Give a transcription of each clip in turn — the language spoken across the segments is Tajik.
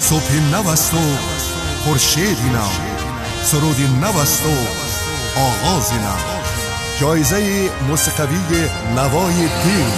Субҳи нав асту хуршеди нав, суруди нав асту оғози нав. Ҷоизаи мусиқавии Навои дил.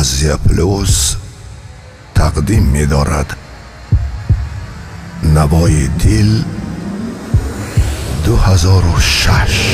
Азия Плюс тақдим медорад Навои дил 2006.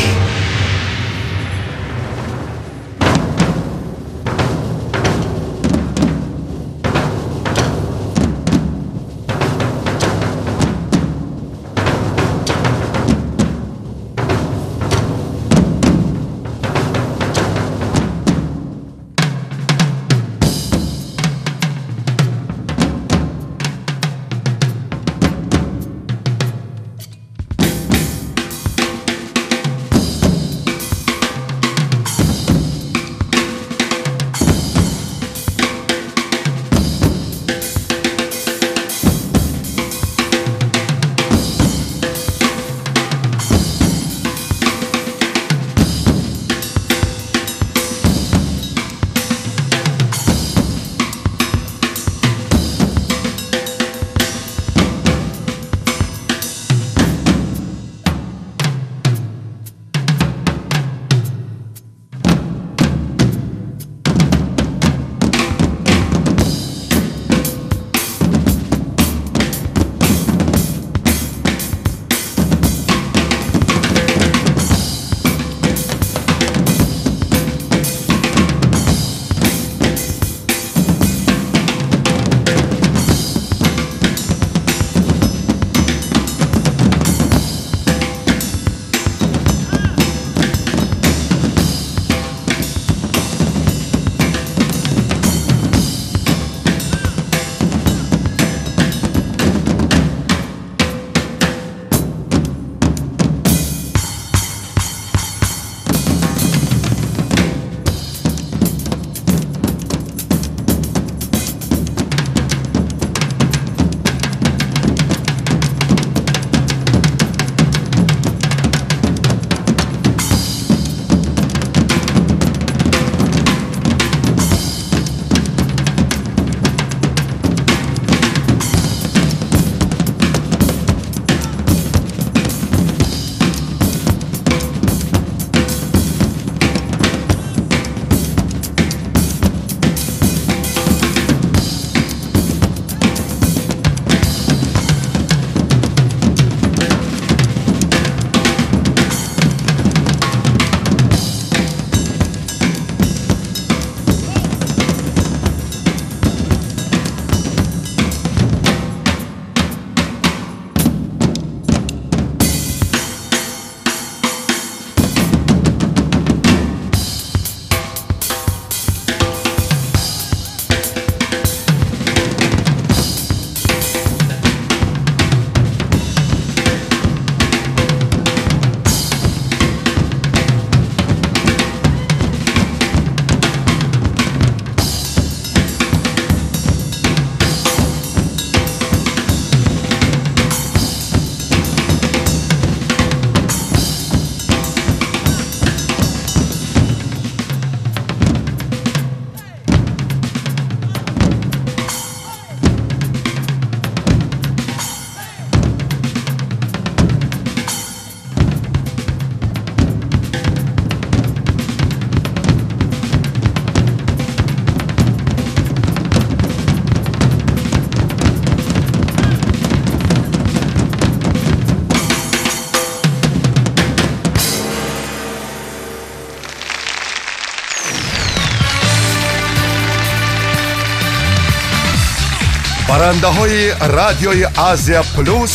Барандаҳои радиои Азия Плюс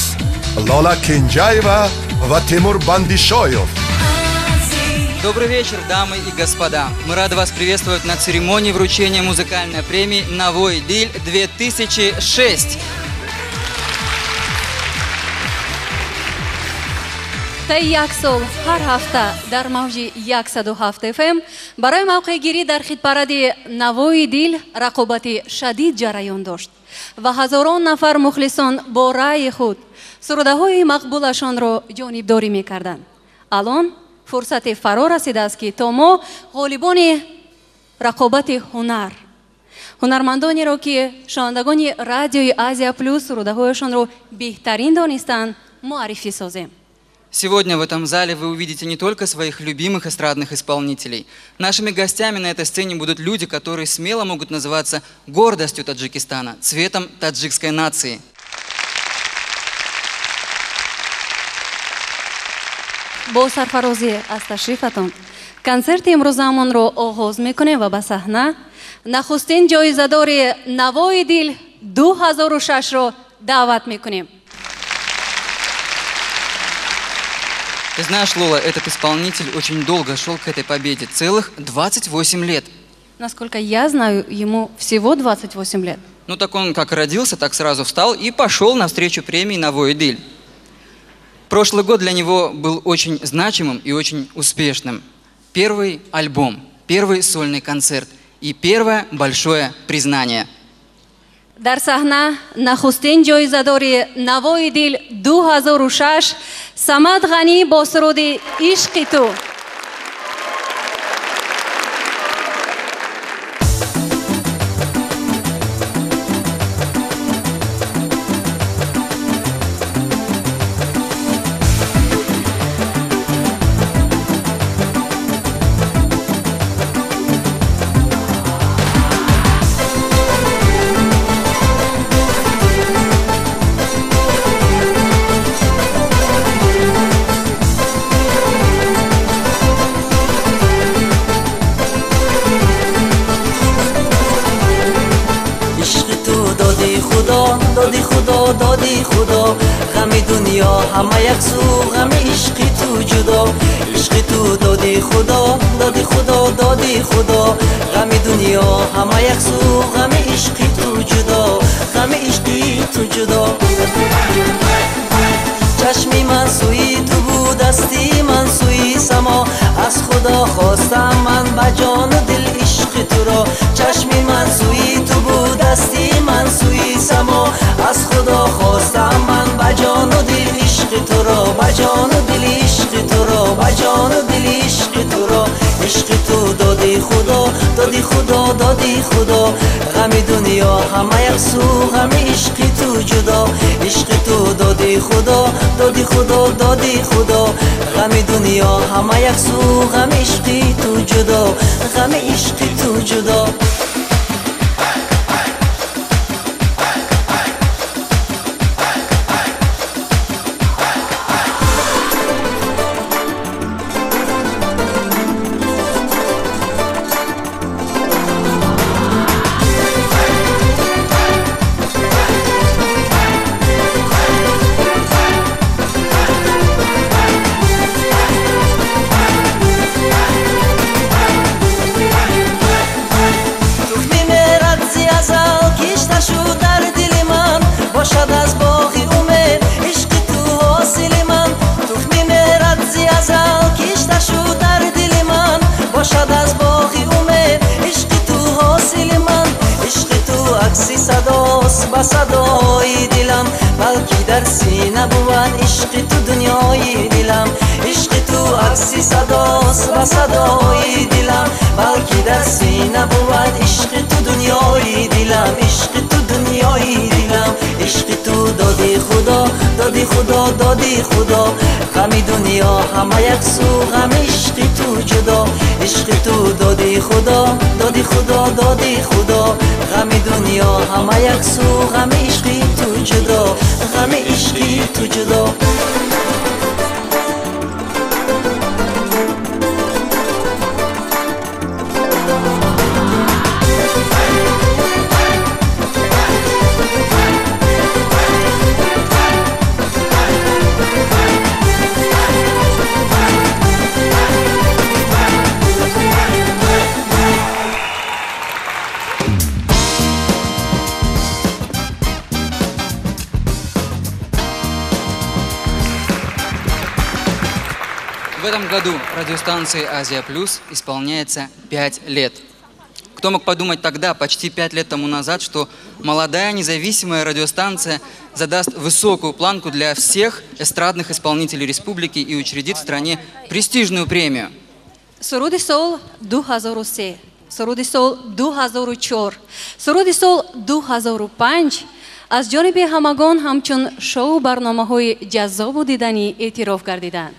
Лола Кенҷаева ва Тимур Бандишоев. Добрый вечер, дамы и господа. Мы рады вас приветствовать на церемонии вручения музыкальной премии «Навои Дил 2006». Таи як сол ҳар ҳафта дар мавҷи 107 FM барои мавқеъгирӣ дар хитпаради Навои Дил рақобати шадид ҷараён дошт ва ҳазорон нафар мухлисон бо раъйи худ сурудаҳои мақбулашонро ҷонибдорӣ мекарданд. Алон фурсате фаро расидааст, ки то мо ғолибони рақобати ҳунар, ҳунармандонеро, ки шунавандагони радиои Азия Плюс сурудаҳояшонро беҳтарин донистанд, муаррифӣ созем. Сегодня в этом зале вы увидите не только своих любимых эстрадных исполнителей. Нашими гостями на этой сцене будут люди, которые смело могут называться гордостью Таджикистана, цветом таджикской нации. Бо сарфарозӣ аз ташрифатон консерти имрӯзаамонро оғоз мекунем ва ба саҳна нахустин ҷоизадори Навои Дил 2006-ро даъват мекунем. Ты знаешь, Лола, этот исполнитель очень долго шел к этой победе, целых 28 лет. Насколько я знаю, ему всего 28 лет. Ну так он как родился, так сразу встал и пошел навстречу премии «Навои Дил». Прошлый год для него был очень значимым и очень успешным. Первый альбом, первый сольный концерт и первое большое признание. Дар саҳна нахустин ҷоизадори Навои Дил 2006 Самад Ғанӣ бо суруди «Ишқи ту». Доди худо, доди худо, ғами дунё ҳама яксу, ғами ишқи ту ҷудо. Ишқи ту доди худо, доди худо, доди худо, ғами дунё ҳама яксу, ғами ишқи ту ҷудо, ғами ишқи ту ҷудо. Чашми ман сӯи ту буд, дасти ман сӯи само, аз худо хостам ман ба ҷону дил ишқи туро. Чашми ман сӯи ту буд, дасти ман сӯи само, аз худо хостам ман ба ҷону дил ишқи туро, ба ҷону дил ишқи туро, ба ҷону дил ишқи туро. Ишқи ту доди худо, доди худо, доди худо, ғами дунё ҳама яксу, ғами ишқи ту ҷудо. Ишқи ту доди худо, доди худо, доди худо, ғами дунё ҳама яксу, ғами ишқи ту ҷудо, ғами ишқи ту ҷудо. Ба садои дилам, балки дар сина бувад ишқи ту дунёи дилам. Ишқи ту акси садост ба садои дилам, балки дар сина бувад ишқи ту дунёи дилам, ишқи ту дунёи дилам. Ишқи ту доди худо, доди худо, доди худо, ғами дунё ҳама яксу, ғами ишқи ту ҷудо. Ишқи ту доди худо, доди худо, доди худо, ғами дунё ҳама яксу, ғами ишқи ту ҷудо, ғами ишқи ту ҷудо. В этом году радиостанции «Азия Плюс» исполняется 5 лет. Кто мог подумать тогда, почти 5 лет тому назад, что молодая независимая радиостанция задаст высокую планку для всех эстрадных исполнителей республики и учредит в стране престижную премию. Суруди сол 2003, суруди сол 2004, суруди сол 2005 аз ҷониби ҳамагон ҳамчун шоу барномаҳои ҷаззобу диданӣ эътироф гардиданд.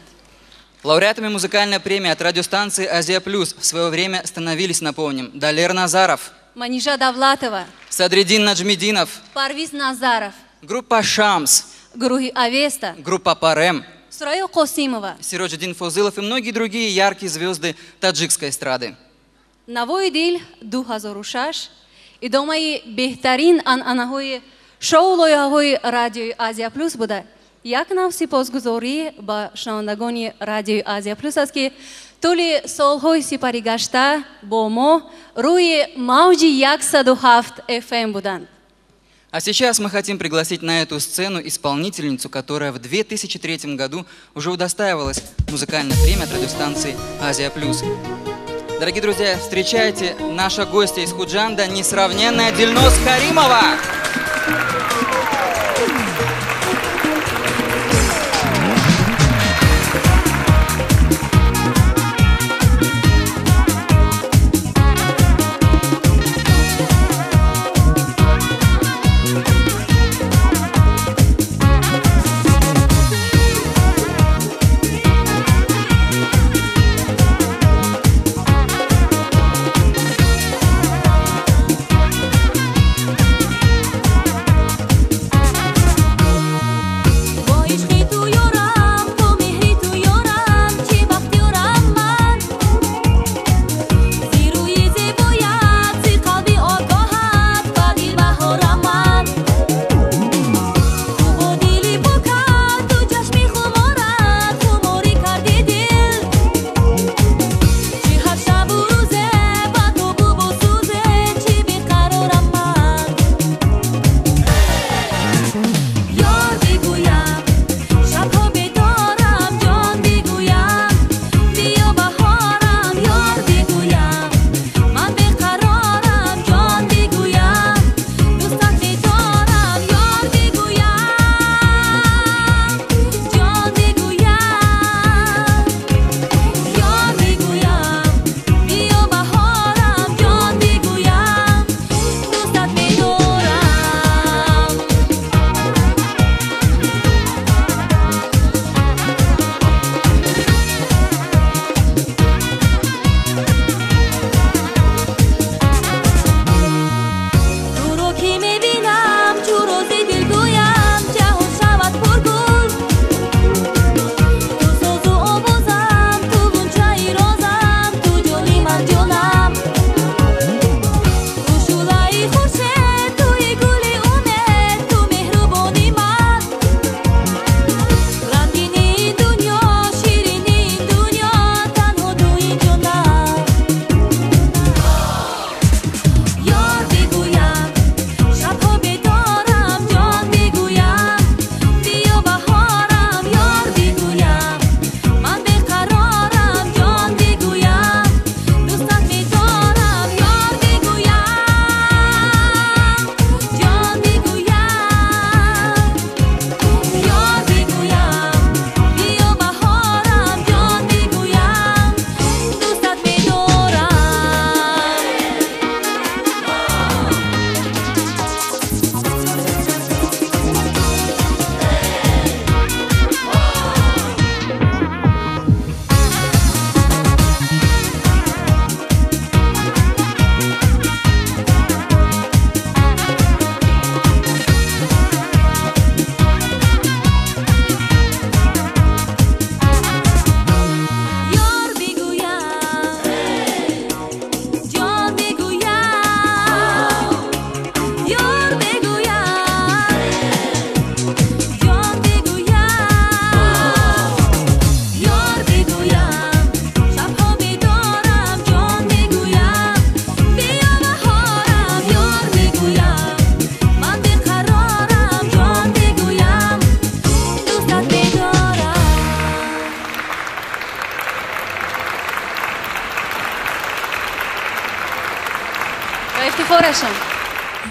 Лауреатами музыкальной премии от радиостанции «Азия Плюс» в свое время становились, напомним, Далер Назаров, Манижа Давлатова, Садриддин Наджмидинов, Парвиз Назаров, группа «Шамс», гурӯҳи Авеста, группа «Парем», Сурайё Қосимова, Сироджиддин Фозилов и многие другие яркие звезды таджикской эстрады. Навои дил 2006 идомаи беҳтарин анъанаҳои шоу лоиҳаҳои радиои Азия Плюс буда, як нав сипосгузорӣ ба шунавандагони радиои Азия Плюс аст, ки тӯли солҳои сипаригашта бо мо рӯи мавҷи 107 FM буданд. А сейчас мы хотим пригласить на эту сцену исполнительницу, которая в 2003 году уже удостаивалась музыкальной премии от радиостанции «Азия Плюс». Дорогие друзья, встречайте наша гостья из Худжанда, несравненная Дильноз Каримова!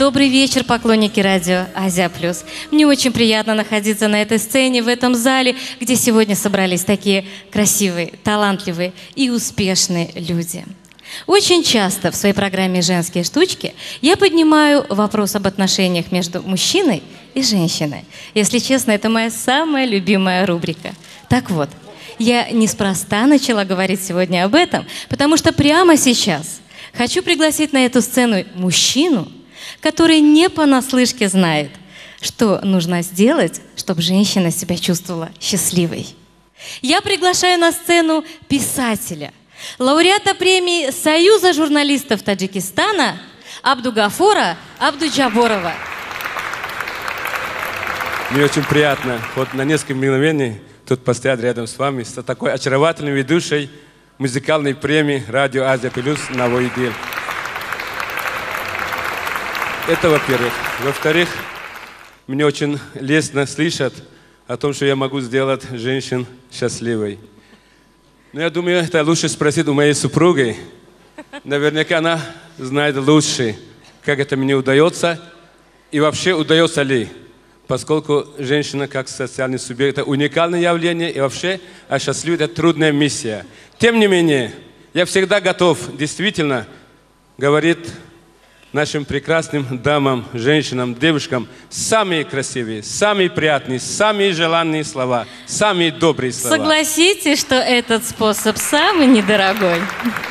Добрый вечер, поклонники радио «Азия Плюс». Мне очень приятно находиться на этой сцене, в этом зале, где сегодня собрались такие красивые, талантливые и успешные люди. Очень часто в своей программе «Женские штучки» я поднимаю вопрос об отношениях между мужчиной и женщиной. Если честно, это моя самая любимая рубрика. Так вот, я неспроста начала говорить сегодня об этом, потому что прямо сейчас хочу пригласить на эту сцену мужчину, который не понаслышке знает, что нужно сделать, чтобы женщина себя чувствовала счастливой. Я приглашаю на сцену писателя, лауреата премии Союза журналистов Таджикистана Абдугафура Абдуджаборова. Мне очень приятно вот на несколько мгновений тут постоять рядом с вами, с такой очаровательной ведущей музыкальной премии «Радио Азия Плюс» Навои Дил. Это во-первых. Во-вторых, мне очень лестно слышать о том, что я могу сделать женщин счастливой. Но я думаю, это лучше спросить у моей супруги. Наверняка она знает лучше, как это мне удается и вообще удается ли. Поскольку женщина как социальный субъект – это уникальное явление, и вообще осчастливить – это трудная миссия. Тем не менее, я всегда готов действительно говорить нашим прекрасным дамам, женщинам, девушкам самые красивые, самые приятные, самые желанные слова, самые добрые слова. Согласитесь, что этот способ самый недорогой.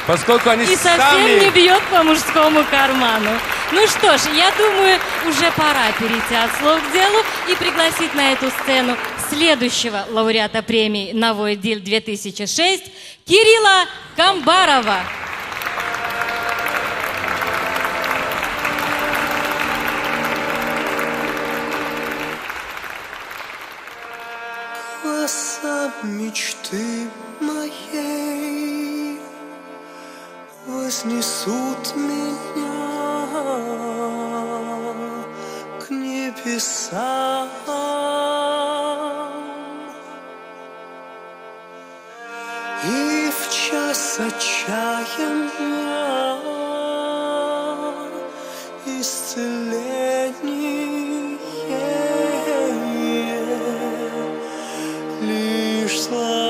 Поскольку они и совсем сами не бьет по мужскому карману. Ну что ж, я думаю, уже пора перейти от слов к делу и пригласить на эту сцену следующего лауреата премии «Навои Дил 2006» Кирилла Камбарова. Голоса мечты моей вознесут меня к небесам. И в час отчаяния исцеление лишь слова.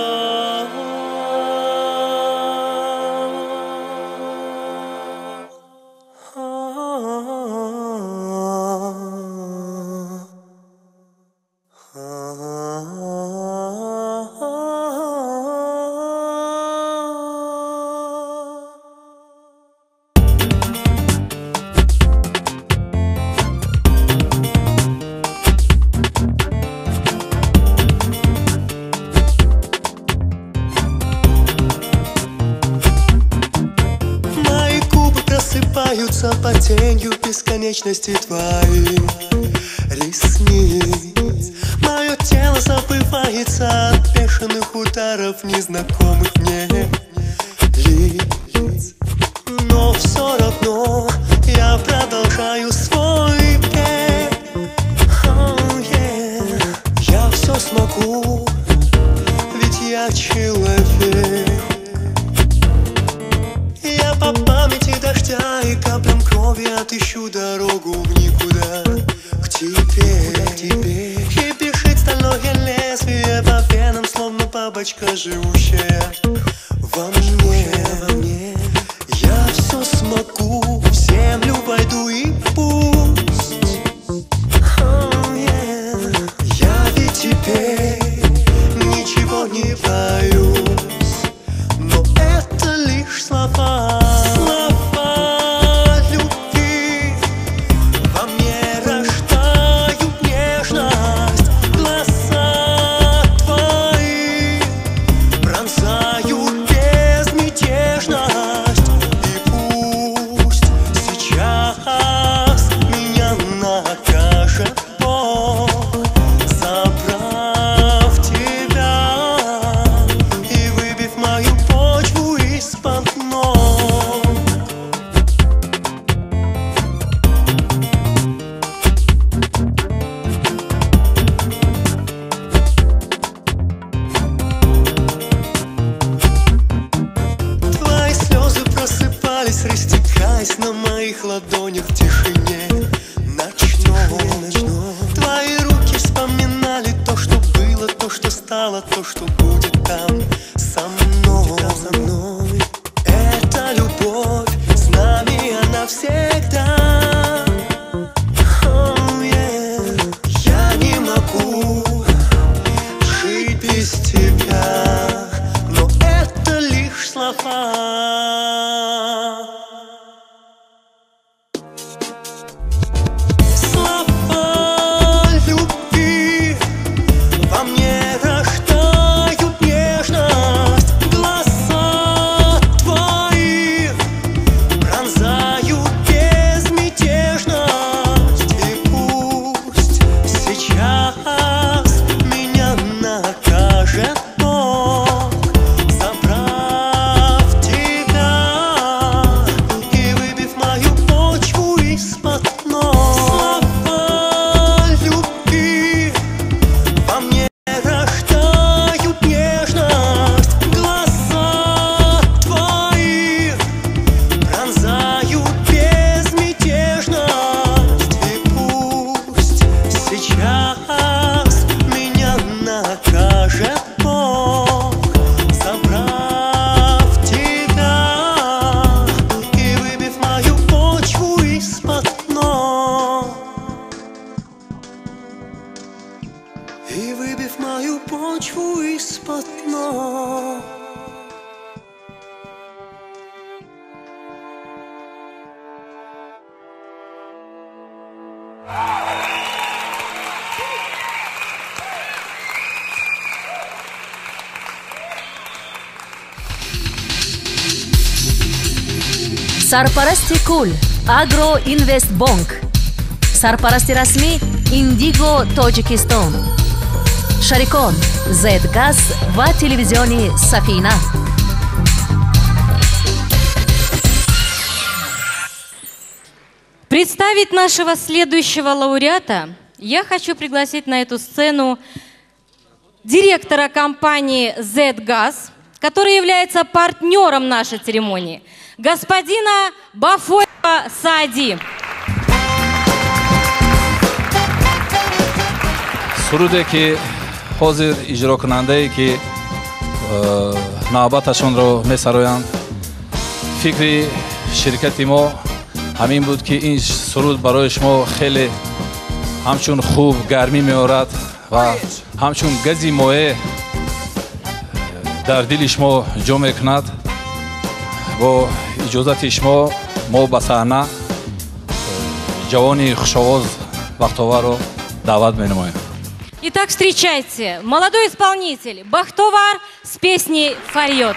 По тенью бесконечности твоих ресниц мое тело забывается от бешеных ударов незнакомых мне лиц. Но все равно я продолжаю свой бег. Oh, yeah. Я все смогу, ведь я человек. Я по памяти дождя и каплям крови отыщу дорогу в никуда к тебе, к тебе. И бежит стальное лезвие по венам, словно бабочка, живущая во мне. Во мне. Я все смогу, в землю войду и пусть. Oh, yeah. Я ведь теперь ничего не боюсь, но это лишь слова. Слова любви во мне рождают нежность. Глаза твои пронзают безмятежность. И пусть сейчас меня накажет Бог за знала то, что будет там со мной. Это любовь, с нами она всегда. Oh, yeah. Я не могу жить без тебя, но это лишь слова. Слова любви во мне рождают нежность, глаза твои пронзают безмятежность. И пусть сейчас меня накажет Бог, забрав тебя и выбив мою почву из-под ног. Слова любви во мне рождают нежность, глаза твои пронзают безмятежность. И пусть сейчас меня накажет Бог, забрав тебя и выбив мою почву из-под ног. И выбив мою почву из-под ног. Сарпарасти кул Агро Инвест Бонк, сарпарасти расмӣ Индиго Тоҷикистон, шарикон Зедгаз ва телевизиони Сафина. Представить нашего следующего лауреата я хочу пригласить на эту сцену директора компании «Зедгаз», который является партнером нашей церемонии, господина Бафоева Саади. Суруде ки ҳозир иҷрокунандае ки навбаташонро месароянд, фикри ширкати мо ҳамин буд ки ин суруд барои шумо хеле ҳамчун хуб гармӣ меорад ва ҳамчун гази моеъ дар дили шумо ҷо мекунад. Бо иҷозати шумо мо ба саҳна ҷавони хушовоз Бахтоварро даъват менамоем. Итак, встречайте, молодой исполнитель Бахтовар с песней «Фарьёд».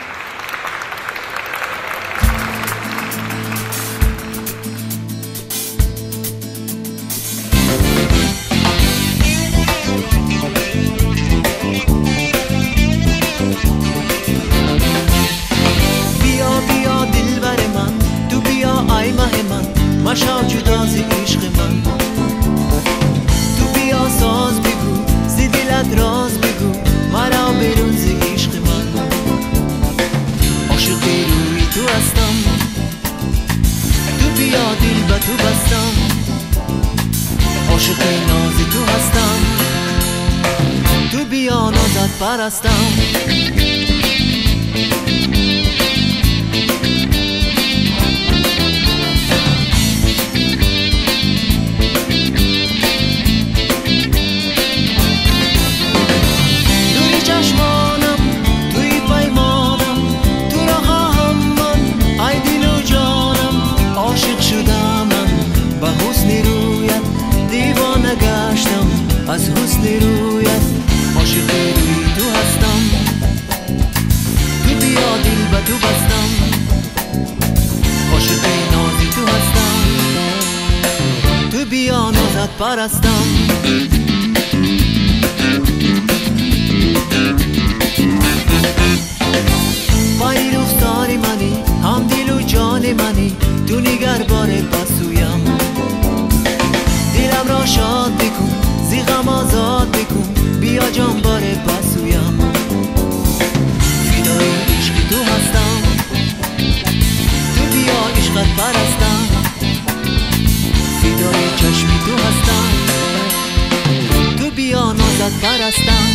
بیا بیا دلبر من، تو بیا ای مه من، مشو جدا ز عشق من. تو بیا ساز بگو، ز دلت راز بگو، مرا برون ز عشق من. عاشق روی تو هستم، تو بیا دل به تو بستم، عاشق ناز تو هستم، تو بیا نازت پرستم. دوری چشمانم توی پیمانم، تو را خواهم من ای دل و جانم. عاشق شدم من به حسن رویت، دیوانه گشتم از حسن رویت. عاشق روی تو هستم، تو بیا دل به تو بستم، عاشق نازی تو هستم، تو بیا نازت پرستم. پای رخسار منی، هم دل و جان منی، تو نگر بار پسویم. دلم را شاد بکن، زی غم آزاد بکن، بیا جان بار پسویم. فدای عشق تو هستم، تو بیا عشقت پرستم، فدای چشمی تو هستم، تو بیا نازت پرستم.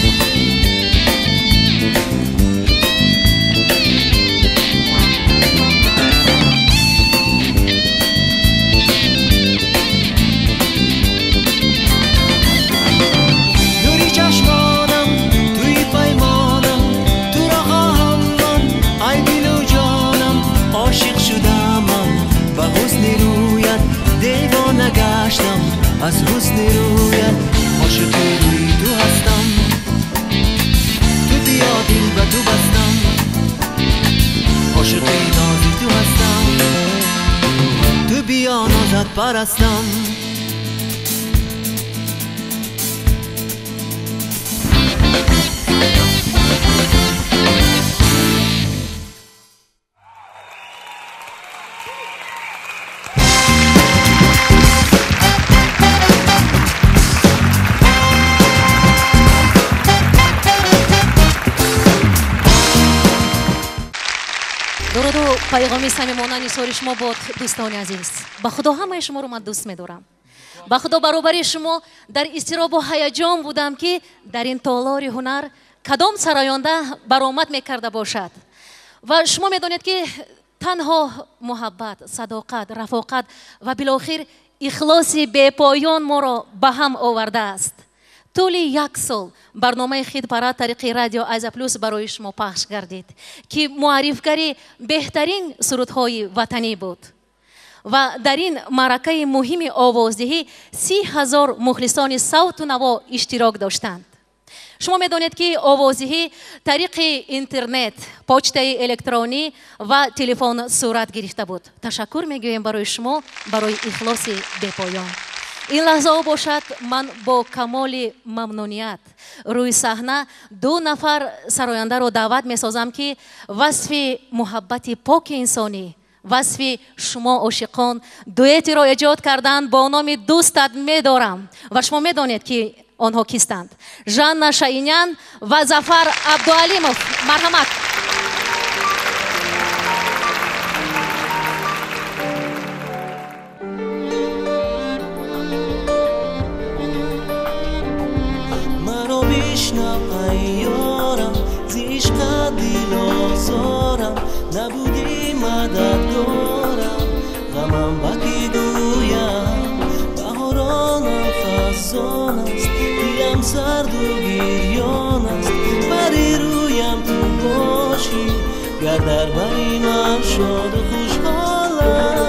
از حسن رویت عاشق روی تو هستم، تو بیا دل به تو بستم، عاشق نازی تو هستم، تو بیا نازت پرستم. Пайғоми самимона нисори шумо буд, дӯстони азиз. Ба Худо ҳамаи шуморо ман дӯст медорам. Ба Худо баробари шумо дар изтиробу ҳаяҷон будам, ки дар ин толори ҳунар кадом сароянда баромад мекарда бошад. Ва шумо медонед, ки танҳо муҳаббат, садоқат, рафоқат ва билохир ихлоси бепоён моро ба ҳам овардааст. Тӯли як сол барномаи Хитпарад тариқи радио Азия Плюс барои шумо пахш гардид, ки муаррифгари беҳтарин сурудҳои ватанӣ буд. Ва дар ин маъракаи муҳими овоздиҳӣ 30 000 мухлисони савту наво иштирок доштанд. Шумо медонед, ки овоздиҳӣ тариқи интернет, почтаи электронӣ ва телефон сурат гирифта буд. Ташаккур мегӯем барои шумо барои ихлоси бепоён. Ин лаҳзаҳо бошад, ман бо камоли мамнуният рӯи саҳна ду нафар сарояндаро даъват месозам, ки васфи муҳаббати поки инсонӣ, васфи шумо ошиқон дуэтеро эҷод карданд бо номи «Дӯстат медорам». Ва шумо медонед, ки онҳо кистанд: Жанна Шаинян ва Зафар Абдуалимов. Марҳамат. Бишнав, ай ёрам, зи ишқат дилозорам, набудӣ мададгорам, ғамам ба кӣ гӯям? Баҳоронам хазон аст, дилам сарду гирён аст, бари рӯям ту бошӣ, гар дар бари ман шоду хушҳолам.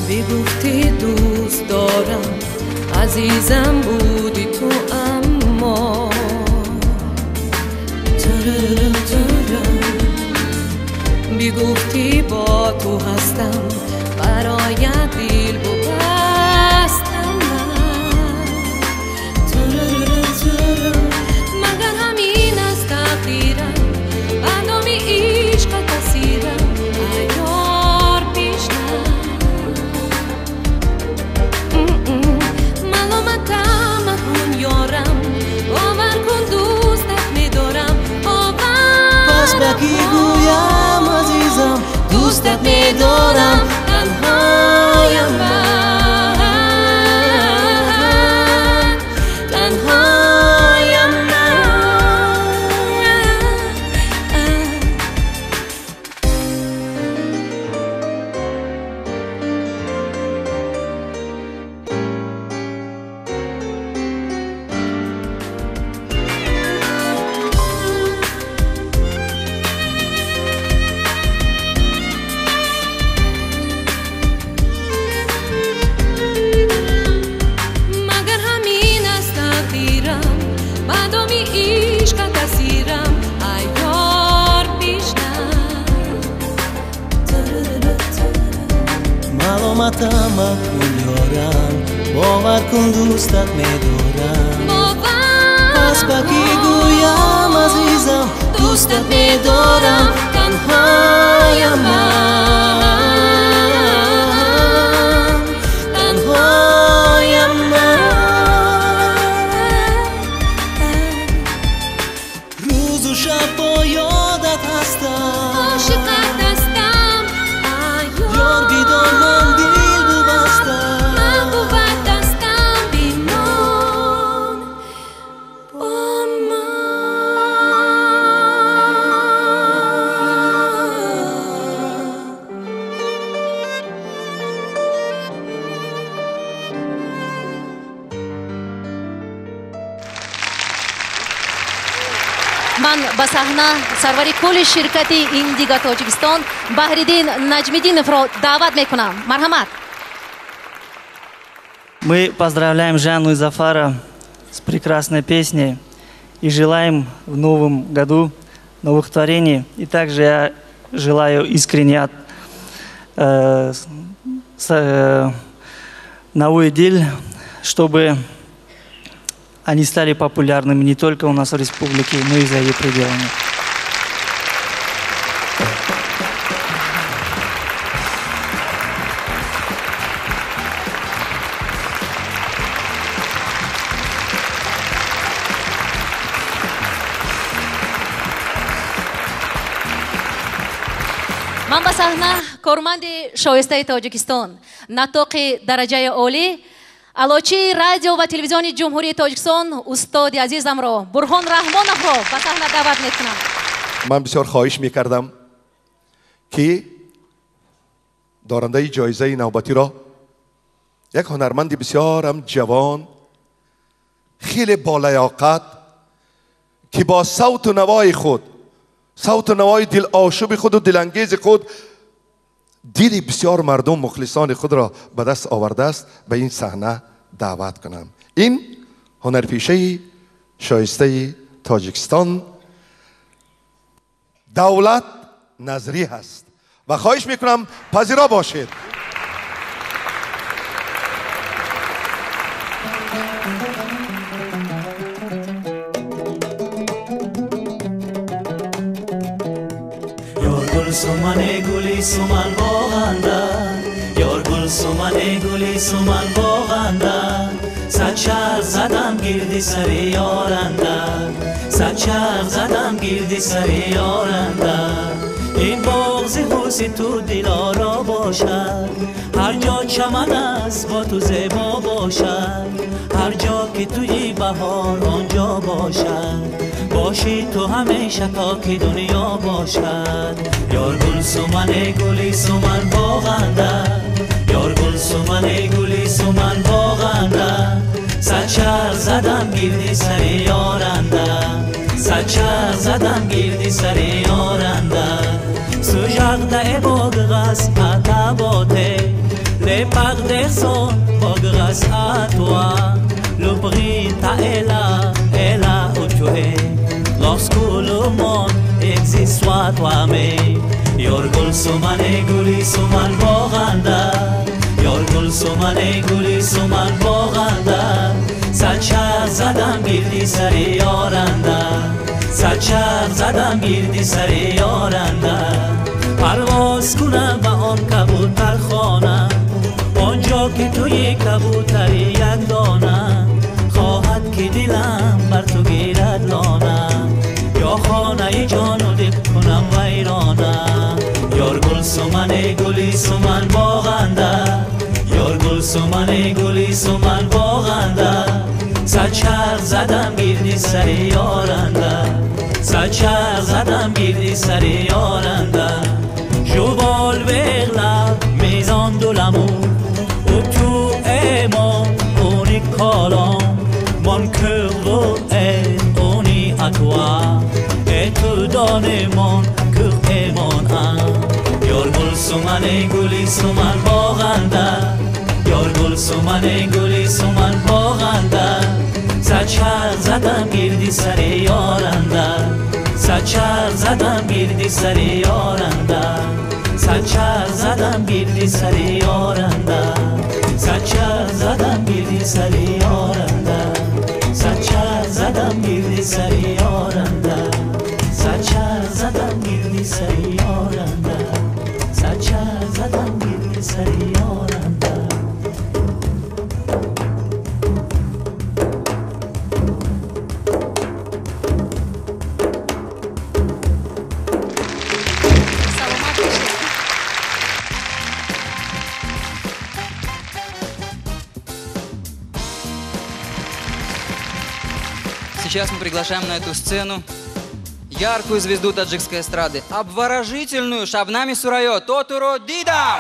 Бигуфтӣ дӯст дорам, азизам будӣ ту, аммо бигуфтӣ бо ту ҳастам, бароят дил бубастам. Магар ҳамин аст тақдирам, ба номи ишқат асирам, айёр бишнав. Маломатам макун, ёрам, бовар кун, дӯстат медорам. Пас ба кӣ гӯям, азизам, дӯстат медорам, танҳоям ман, танҳоям ман. Магар ҳамин аст тақдирам, ба доми ишқат асирам, айёр бишнав. Маломатам макун, ёрам, бовар кун, дӯстат медорам. Пас ба кӣ гӯям, азизам, дӯстат медорам, танҳоям ман, танҳоям ман. Рӯзу шаб бо ёдат ҳастам, ошиқат ҳастам. Ёр. Ман ба саҳна сарвари кулли ширкати Индиго Тоҷикистон Баҳриддин Наҷмиддиновро даъват мекунам. Марҳамат. Мы поздравляем Жанну и Зафара с прекрасной песней и желаем в новом году новых творений. И также я желаю искренне от Навои Дил, чтобы они стали популярными не только у нас в республике, но и за ее пределами. Ман ба саҳна корманди шоистаи Тоҷикистон, нотиқи дараҷаи олӣ, аълочии радио ва телевизиони Ҷумҳурии Тоҷикистон, устоди азизамро Бурҳон Раҳмоновро ба саҳна даъват мекунам. Ман бисёр хоҳиш мекардам, ки дорандаи ҷоизаи навбатиро як ҳунарманди бисёрам ҷавон, хеле болаёқат, ки бо савту навои худ, савту навои дилошуби худу дилангези худ дили бисёр мардум, мухлисони худро ба даст овардааст, ба ин саҳна даъват кунам. Ин ҳунарпешаи шоистаи Тоҷикистон Давлат Назрӣ ҳаст ва хоҳиш мекунам пазиро бошед. Сумане гули суман боғанда, ёр гул сумане гули суман боғанда, сад чарх задам гирди сари ёранда, сад чарх задам гирди сари ёранда. Ин боғ зи ҳуси ту дилоро бошад, ҳар ҷо чаман аст бо ту зебо бошад, ҳар ҷо ки туи баҳор он ҷо бошад, бошӣ ту ҳамеша то ки дунё бошад. Ёр гул сумане гули суман боғанда, ёр гул сумане гули суман боғанда, сад чарх задам гирди сари ёранда, сад чарх задам гирди сари ёранда. Сужағда э богғас атаботе, лепақ дехсон богғас атуа, лубғи та эла эла утуэ, lorsque le monde existe soit toi-même. Ёр гул сумане гули суман боғанда, ёр гул сумане гули суман боғанда, сад чарх задам гирди сари ёранда, сад чарх задам гирди сари ёранда. Парвоз кунам ба он кабутархона, он ҷо ки туи кабутари якдона, хоҳад ки дилам бар ту гирад лона, ё хонаи ҷону дил кунам вайрона. Ёр гул сумане гули суман боғанда, ёр гул сумане гули суман боғанда, сад чарх задам гирди сари ёранда, сад чарх задам гирди сари ёранда. Je vole vers la maison de l'amour, où tu es mon unique colombe, mon cœur veut être uni à toi, et te donner mon cœur et mon âme. Ёр гул сумане гули суман боғанда, ёр гул сумане гули суман боғанда, сад чарх задам гирди сари ёранда, сад чарх задам гирди сари ёранда, сад чарх задам гирди сари ёранда, сад чарх задам гирди сари ёранда, сад чарх задам гирди сари ёранда, сад чарх задам гирди сари ёранда, сад чарх задам гирди сари ёранда. Сейчас мы приглашаем на эту сцену яркую звезду таджикской эстрады, обворожительную Шабнами Сурайо Тотуро Дидам!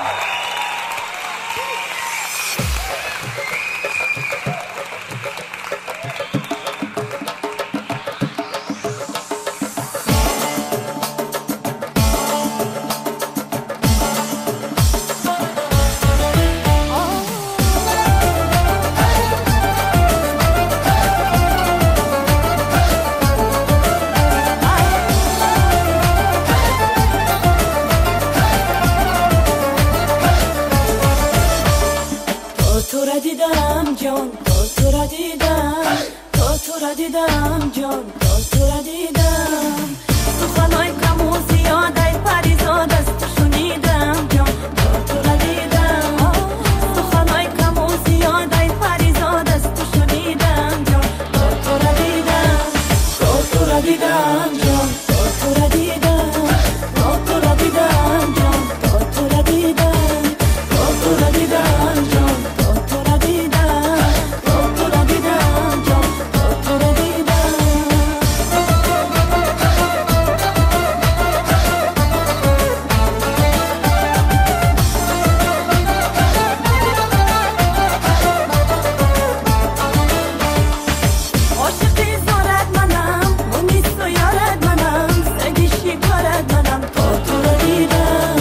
ҷон, то туро дидам, то туро дидам ҷон, то туро дидам. Суханои каму зиёд, ай паризод, аз ту шунидам ҷон, то туро дидам. Суханои каму зиёд, ай паризод, аз ту шунидам ҷон, то туро дидам, то туро дидам ҷон, то туро дидам, то туро дидам ҷон, то туро дидам, то туро дидам ҷон, то туро дидам, то туро дидам ҷон, то туро дидам. Ошиқи зорат манам, мунису ёрат манам, саги шикорат манам, то туро дидам.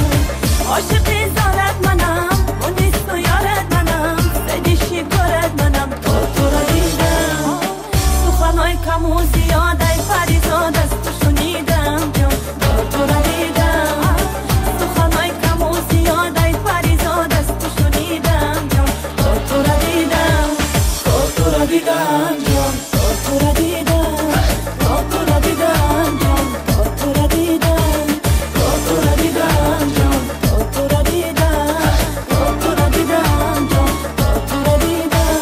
Ошиқи зорат манам, мунису ёрат манам, саги шикорат манам, то туро дидам. Суханои каму зиёд, ай паризод, аз ту шунидам ҷон, то туро дидам. Суханои каму зиёд, ай паризод, аз ту шунидам ҷон, то туро дидам, то туро дидам ҷон, то туро дидам, то туро дидам ҷон, то туро дидам, то туро дидам ҷон, то туро дидам, то туро дидам ҷон, то туро дидам.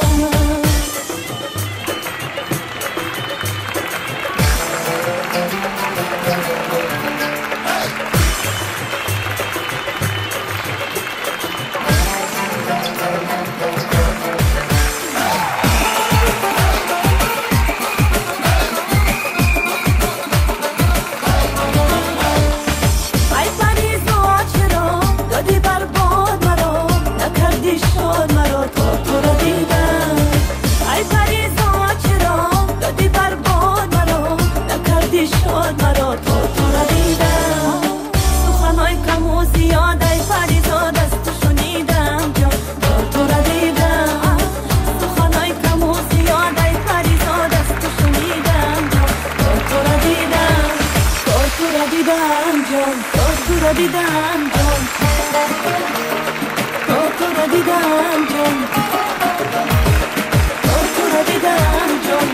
Ай паризод, чаро додӣ барбод маро, накардӣ шод маро, то туро дидам. Ай паризод, чаро додӣ барбод маро, накардӣ шод маро, то туро дидам. Суханои каму зиёд, ай паризод, аз ту шунидам ҷон, то туро дидам. Суханои каму зиёд, ай паризод, аз ту шунидам ҷон, то туро дидам, то туро дидам ҷон, то туро дидам ҷон, то туро дидам ҷон, то туро дидам ҷон,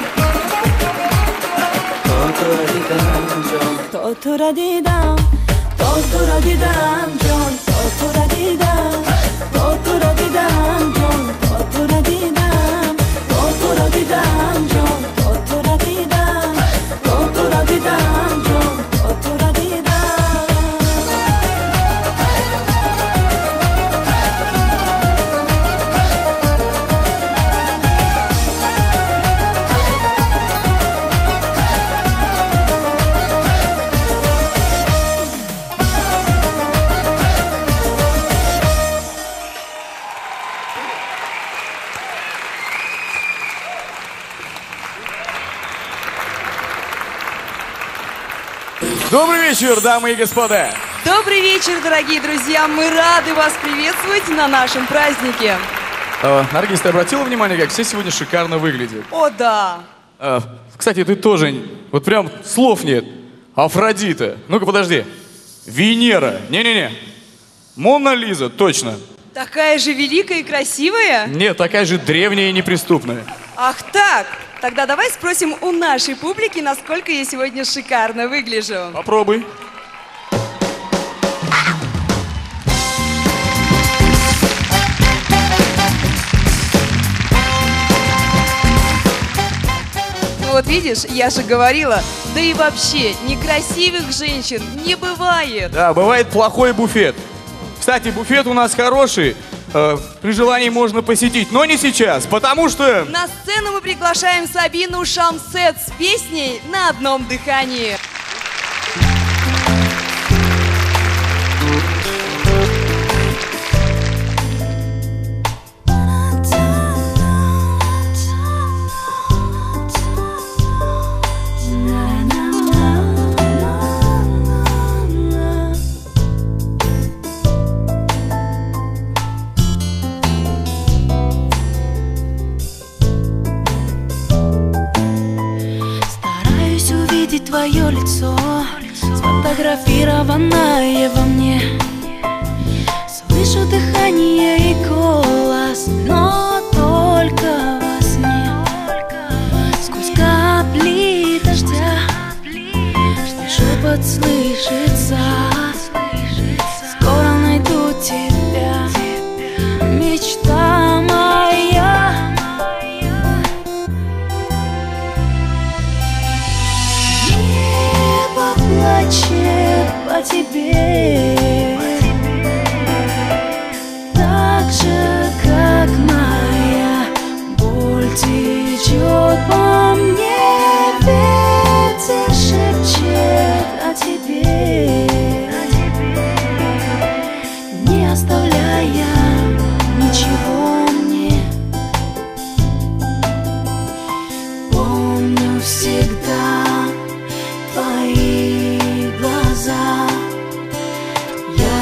То туро дидам ҷон, то туро дидам, то туро дидам ҷон, то туро дидам, то туро дидам ҷон, то туро дидам, то туро дидам ҷон, то туро дидам, то туро дидам ҷон, то туро дидам. Добрый вечер, дамы и господа! Добрый вечер, дорогие друзья! Мы рады вас приветствовать на нашем празднике. Наргиз, ты обратила внимание, как все сегодня шикарно выглядят? О, да! Кстати, ты тоже, вот прям слов нет. Афродита. Ну-ка, подожди. Венера. Не-не-не. Мона Лиза, точно. Такая же великая и красивая? Нет, такая же древняя и неприступная. Ах так! Тогда давай спросим у нашей публики, насколько я сегодня шикарно выгляжу. Попробуй. Ну вот видишь, я же говорила, да и вообще, некрасивых женщин не бывает. Да, бывает плохой буфет. Кстати, буфет у нас хороший. При желании можно посетить, но не сейчас, потому что... На сцену мы приглашаем Сабину Шамсет с песней «На одном дыхании». Твое лицо сфотографированное во мне. Слышу дыхание и голос, но только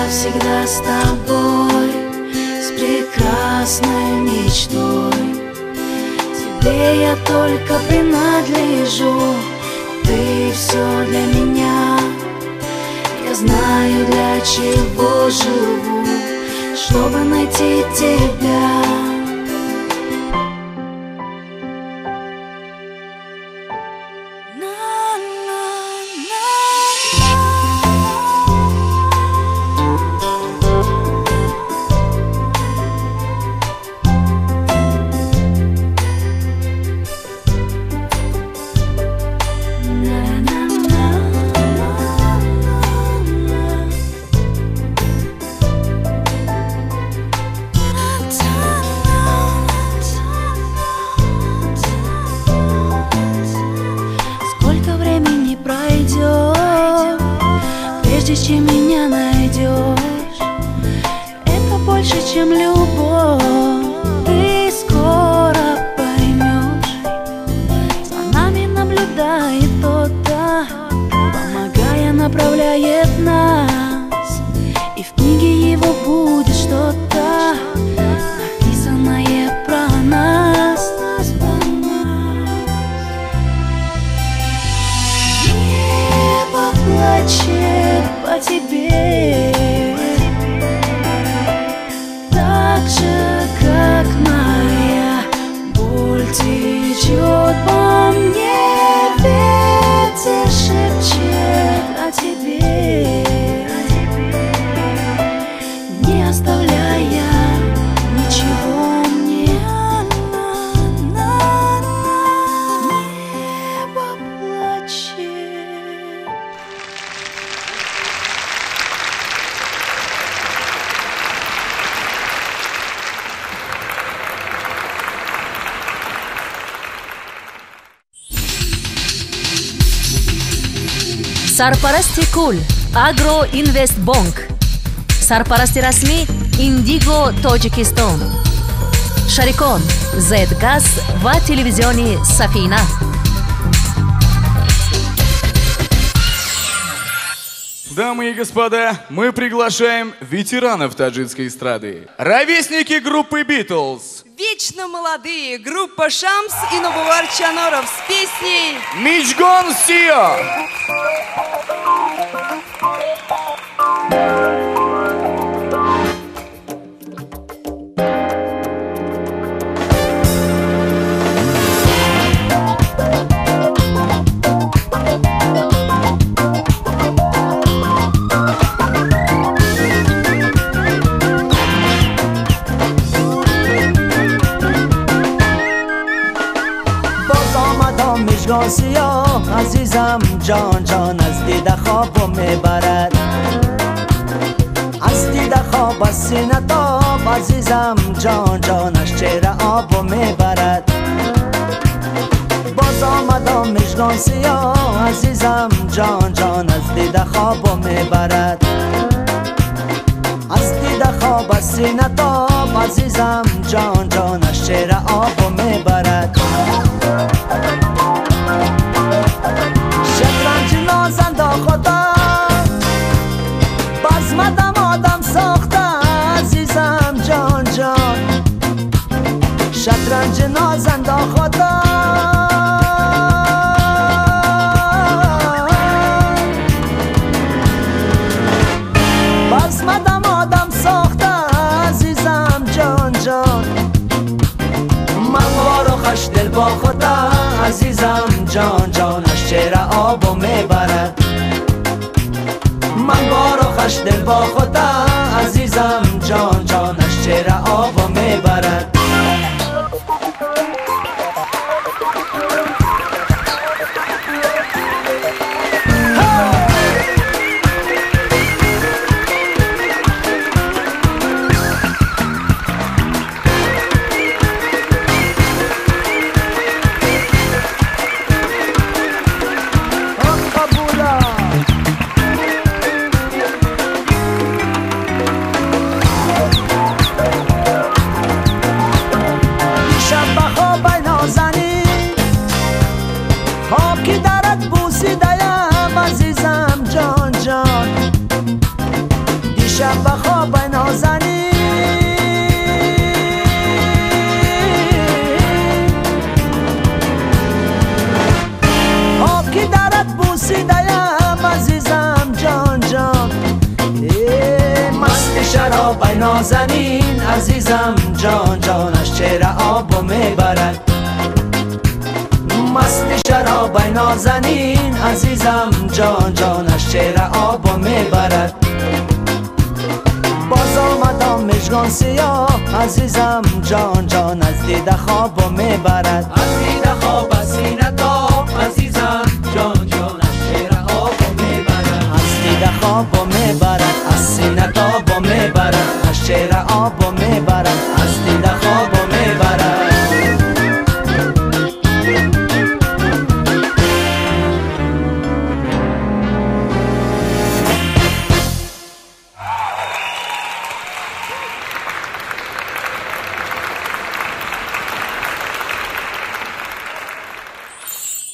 Я всегда с тобой, с прекрасной мечтой. Тебе я только принадлежу, ты все для меня. Я знаю, для чего живу, чтобы найти тебя. Чем меня найдешь, это больше, чем любовь. Ты скоро поймешь. За нами наблюдает кто-то, помогая, направляет нас. И в книге его будет что-то написанное про нас. Небо плачет по тебе, так же, как моя боль течет по мне. Ветер шепчет о тебе, не оставляя ничего мне. Небо плачет. Сарпарасти кул Агро Инвест Бонк, сарпарасти расмӣ Индиго Тоҷикистон, шарикон Зедгаз ва телевизиони Сафина. Дамы и господа, мы приглашаем ветеранов таджикской эстрады. Ровесники группы «Битлз». Вечно молодые. Группа «Шамс» и Нобувар Чаноров с песней «Мижгон Сио». سیاه عزیزم جان جان از دیده خوابم میبرد، از دیده خواب از سینه تاب عزیزم جان جان از چهره آبم میبرد. باز آمدم مژگان سیاه عزیزم جان جان از دیده خوابم میبرد، از دیده خواب از سینه تاب عزیزم جان جان از چهره آبم میبرد. شطرنج نازنده خدا بزمدم آدم ساخته عزیزم جان جان، شطرنج نازنده خدا بزمدم آدم ساخته عزیزم جان جان. من وارو خوش دل با خدا عزیزم جان جان از چهره آبو میبرد، من بارو خوش دل با خدا عزیزم جان جان از چهره آبو میبرد. Дишаб ба хоб ай нозанин. Об ки дарат бусидаям азизам ҷон ҷон, масти шароб ай нозанин азизам ҷон ҷон, аз чеҳра обо мебарад. Масти шароб ай нозанин азизам ҷон ҷон, аз чеҳра обо мебарад. Боз омадам мижгон сиёҳ азизам ҷон ҷон, аз дида хобо мебарад. Аз дида хоб аз сина тоб азизам ҷон ҷон, аз чеҳра обо мебарад. Аз дида хобо мебарад, аз сина тобо мебарад, аз чеҳра обо мебарад, аз дида хобо мебарад.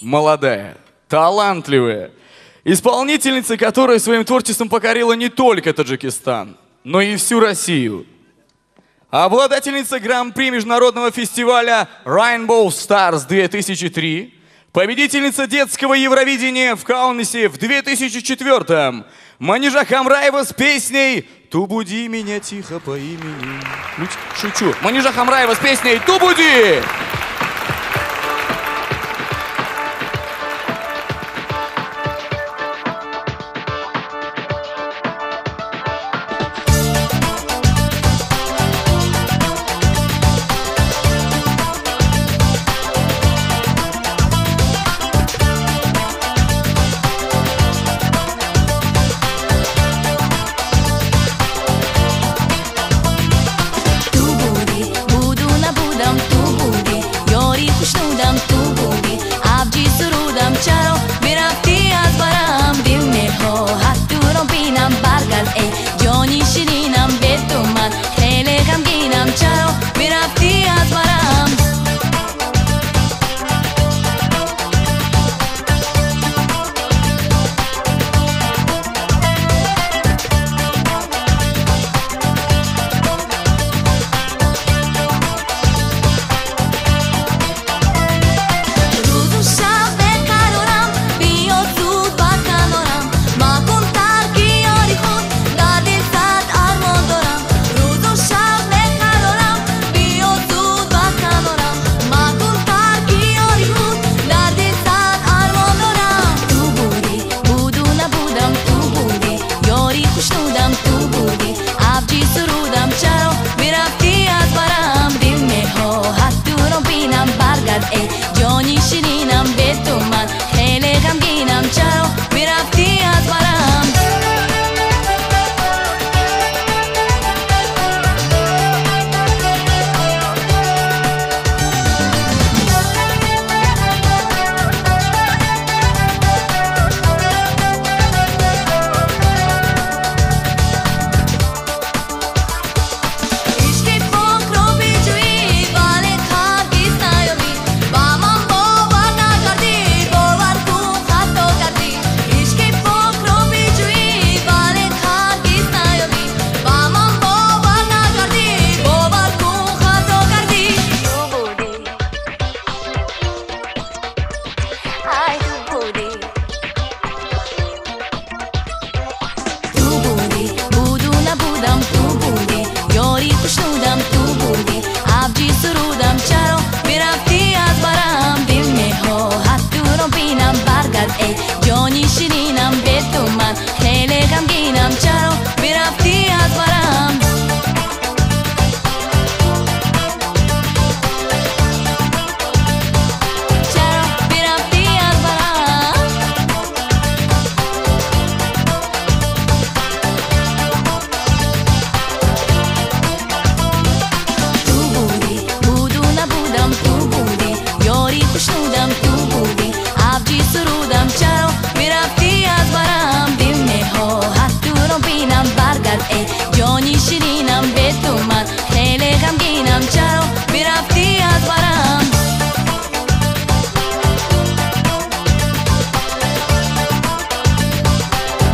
Молодая, талантливая, исполнительница, которая своим творчеством покорила не только Таджикистан, но и всю Россию. Обладательница Гран-при международного фестиваля Rainbow Stars 2003, победительница детского Евровидения в Каунасе в 2004-м, Манижа Хамраева с песней «Ту буди меня тихо по имени». Шучу. Манижа Хамраева с песней «Ту буди».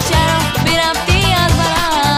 Чаро мерафтӣ аз барам?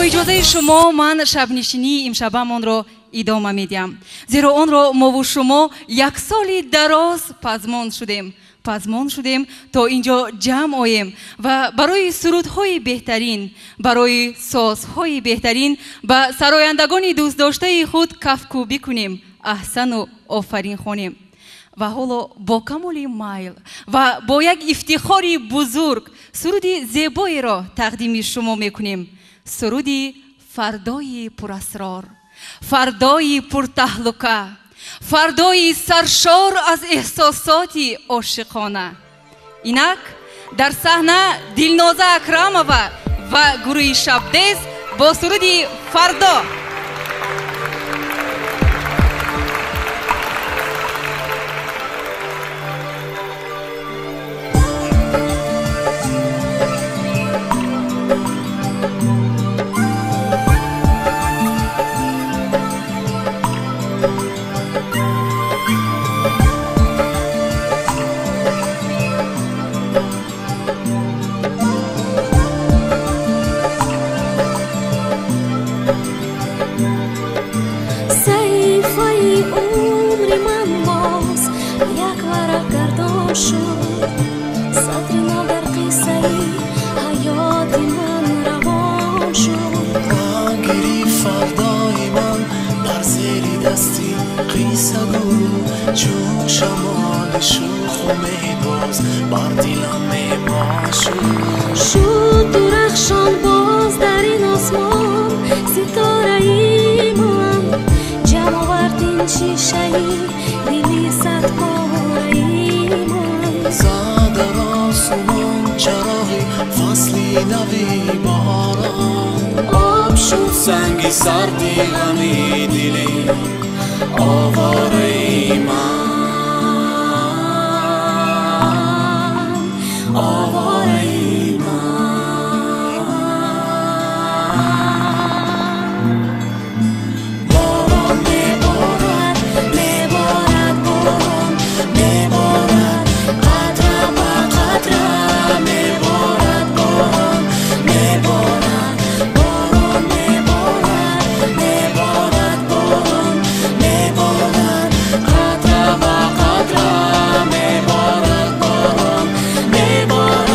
Иҷозаи шумо ман шабнишинии имшабамонро идома медиҳам, зеро онро мову шумо як соли дароз пазмон шудем. Пазмон шудем то инҷо ҷамъ оем ва барои сурудҳои беҳтарин, барои созҳои беҳтарин ба сарояндагони дӯстдоштаи худ кафкӯбӣ кунем, аҳсану офарин хонем. Ва ҳоло бо камоли майл ва бо як ифтихори бузург суруди зебоеро тақдими шумо мекунем. Суруди фардои пурасрор, фардои пуртаҳлука, фардои саршор аз эҳсосоти ошиқона. Инак дар саҳна Дилноза Акрамова ва гурӯҳи Шабдез бо суруди Фардо. شد درخشان باز در این آسمان ستاره من، جمع آورد این شیشه‌ای دلی صد پاره‌ای من. زد در آسمان چراغی فصلی نوی بهاران، آب شد سنگی سردی غمی دلی آواره من، آواره من. باران میبارد، میبارد، باران میبارد، قطره به قطره میبارد، باران میبارد، باران میبارد، میبارد، باران میبارد، قطره به قطره میبارد، باران میبارد.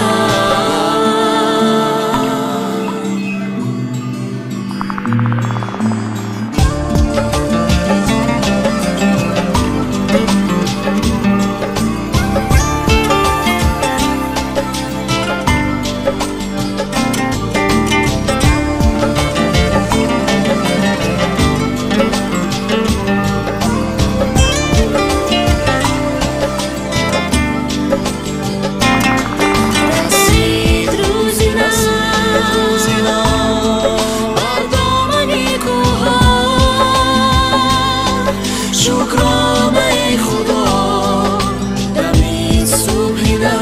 رسید روزی نو بر دامن کوها، شکرانه خدا دمید صبحی نو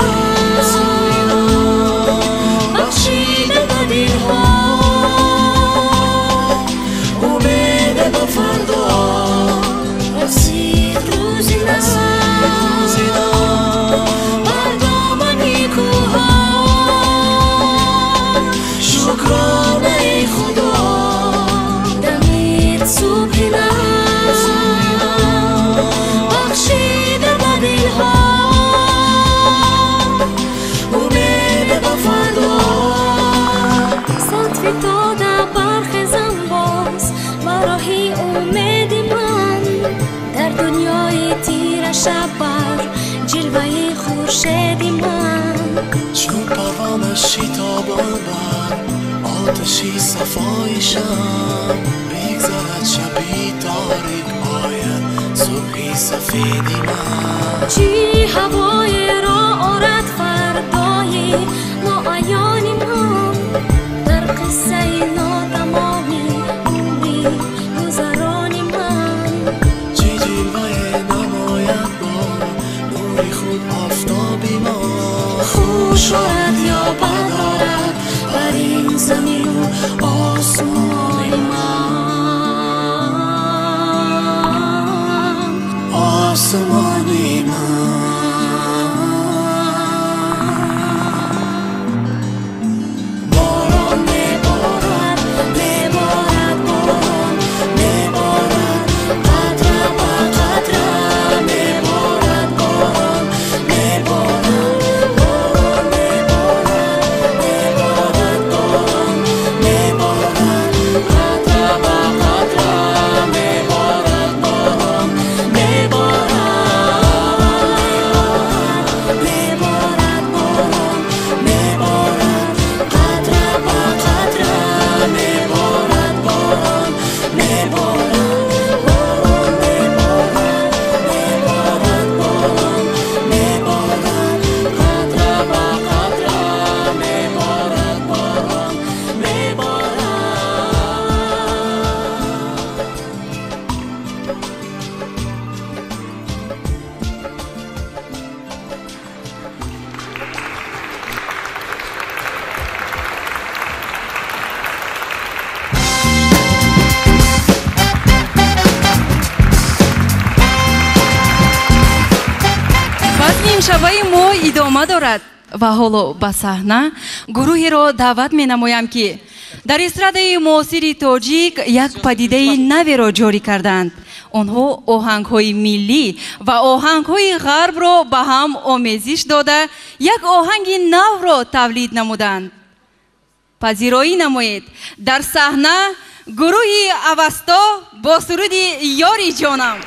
بخشیده به دلها امید به فردا. رسید روزی نو بر دامن کوها، شکرانه خدا دمید صبحی نو بخشیده به دلها امید به فردا. صد فتاده برخیزم باز براهی امید من، در دنیای تیره شب بر جلوه خورشید من. چون پروانه شتابان بر آتشی صفای شب، بگذرد شبی تاریک آید صبحی سفید من. چی هوای را آرد فردای ناعیان من، در قصه ناتمامی عمری گذران من. چه جلوه نماید با نور خود آفتابی ما، خوش آرد یا بد آرد بر این زمین و آسمان من، آسمان من. باران میبارد، میبارد. Ҷашни имшабаи мо идома дорад ва ҳоло ба саҳна гурӯҳеро даъват менамоям, ки дар эстрадаи муосири тоҷик як падидаи наверо ҷорӣ карданд. Онҳо оҳангҳои миллӣ ва оҳангҳои ғарбро ба ҳам омезиш дода, як оҳанги навро тавлид намуданд. Пазироӣ намоед, дар саҳна гурӯҳи Авасто бо суруди «Ёри ҷонам».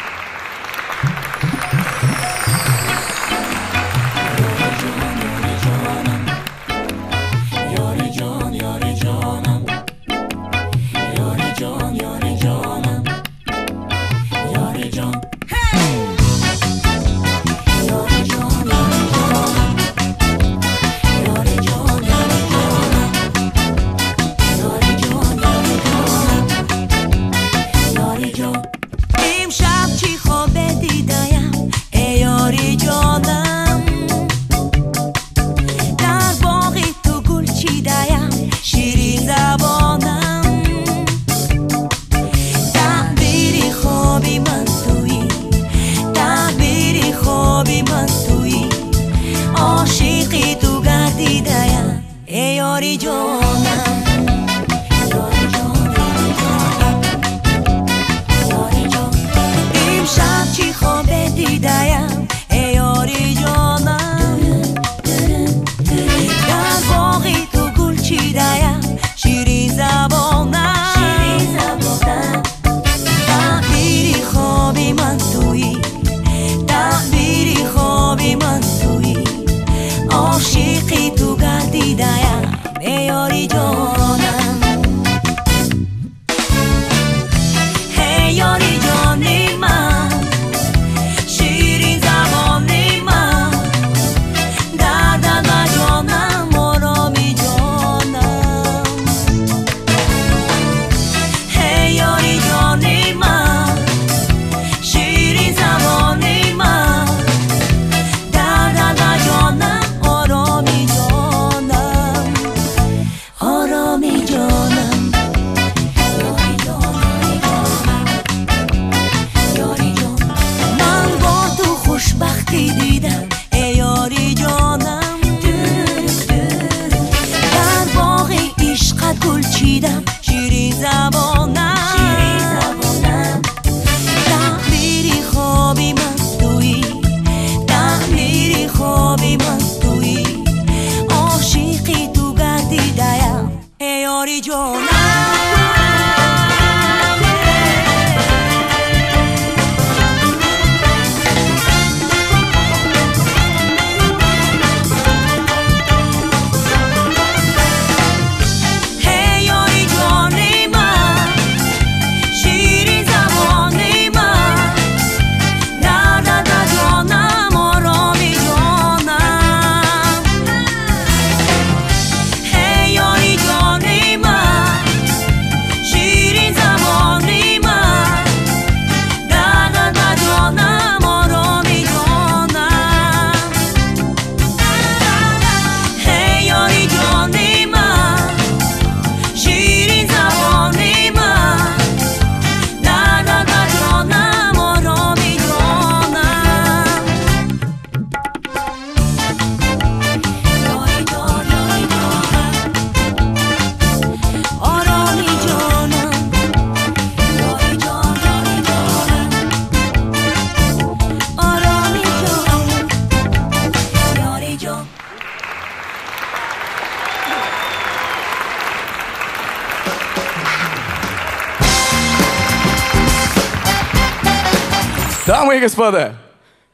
Дамы и господа,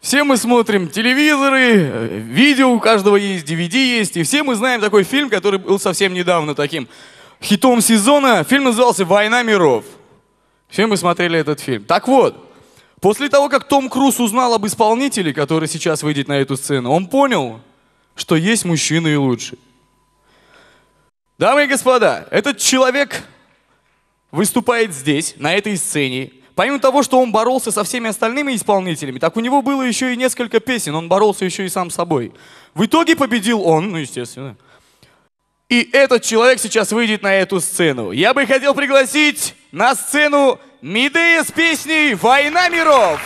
все мы смотрим телевизоры, видео у каждого есть, DVD есть, и все мы знаем такой фильм, который был совсем недавно таким хитом сезона. Фильм назывался «Война миров». Все мы смотрели этот фильм. Так вот, после того, как Том Круз узнал об исполнителе, который сейчас выйдет на эту сцену, он понял, что есть мужчины и лучше. Дамы и господа, этот человек выступает здесь, на этой сцене. Помимо того, что он боролся со всеми остальными исполнителями, так у него было еще и несколько песен, он боролся еще и сам с собой. В итоге победил он, ну естественно. И этот человек сейчас выйдет на эту сцену. Я бы хотел пригласить на сцену Медея с песней «Война миров».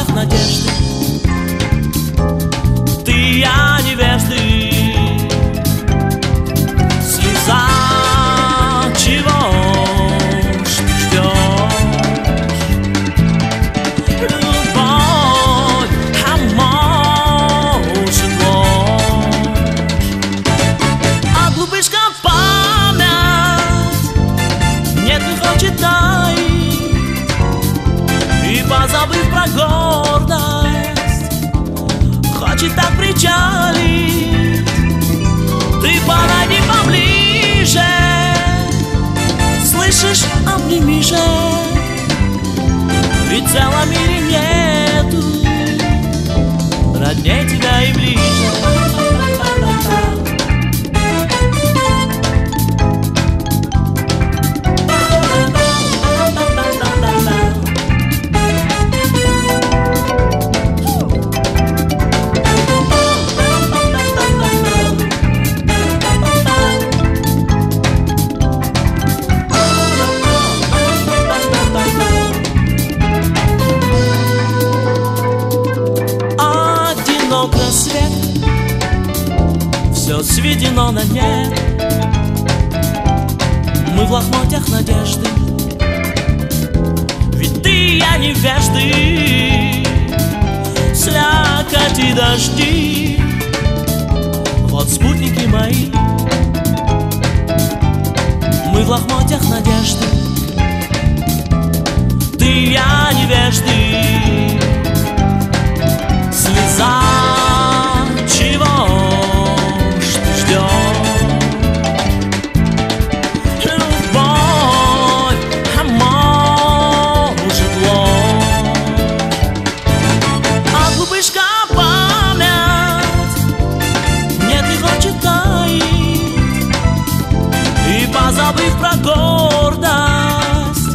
лохмотьях надежды. Ты, я невежды. Слеза, чего ж ты ждешь? Любовь, а может ложь. А глупышка память нет, не хочет таить. И позабыв про гордость, хочет так причалить. Ты подойди поближе, слышишь, обними же. Ведь в целом мире нету родней тебя и ближе. Сведено на нет. Мы в лохмотьях надежды. Ведь ты и я невежды. Слякоть и дожди, вот спутники мои. Мы в лохмотьях надежды. Ты и я невежды. Слеза, чего ждешь? Любовь, а может ложь. А глупышка память нет, не хочет таить. И позабыв про гордость,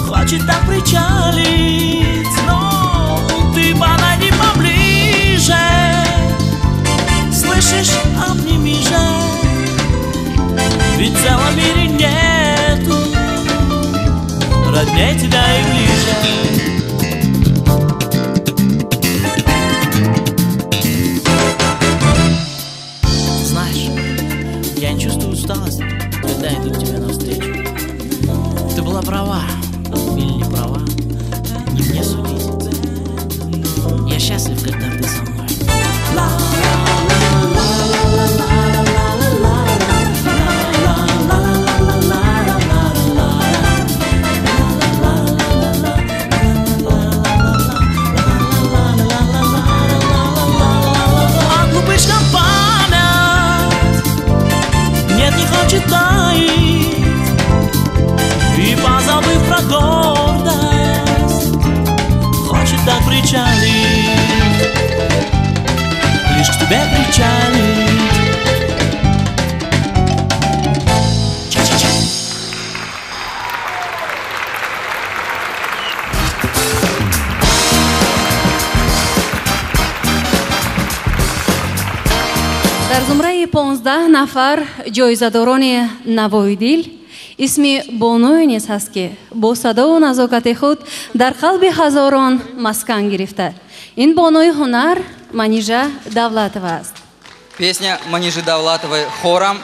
хочет так причалить. Но ты подойди поближе, слышишь, обними же. Ведь в целом мире нету родней тебя и ближе. Знаешь, я не чувствую усталость, когда иду к тебе навстречу. Ты была права или не права, не мне судить. Я счастлив, когда ты со мной. А глупышка память нет, не хочет таить. И позабыв про гордость, хочет так причалить. Лишь к тебе причалить. Ча-ча-ча. Дар зумраи 15 нафар ҷоизадорони Навои дил исми бонуе низ ҳаст, ки бо садову назокати худ дар қалби ҳазорон маскан гирифта. Ин бонуи ҳунар Манижа Давлатова аст. Песня Манижи Давлатовой хором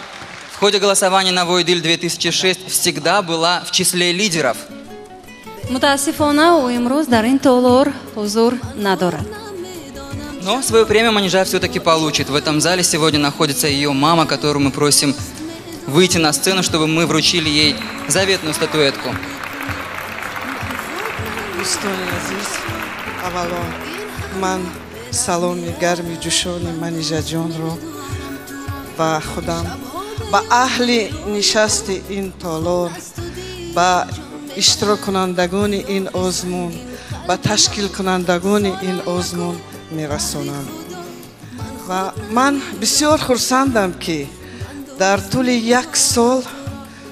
в ходе голосования Навои дил 2006 всегда была в числе лидеров. Мутаассифона, ӯ имрӯз дар ин толор ҳузур надорад. Но свою премию Манижа все-таки получит. В этом зале сегодня находится ее мама, которую мы просим выйти на сцену, чтобы мы вручили ей заветную статуэтку. Дӯстони азиз, аввало ман саломи гарми ҷӯшони Манижаҷонро ба худам, ба аҳли нишасти ин толор, ба иштироккунандагони ин озмун, ба ташкилкунандагони ин озмун мерасонам. Ва ман бисёр хурсандам, ки дар тӯли як сол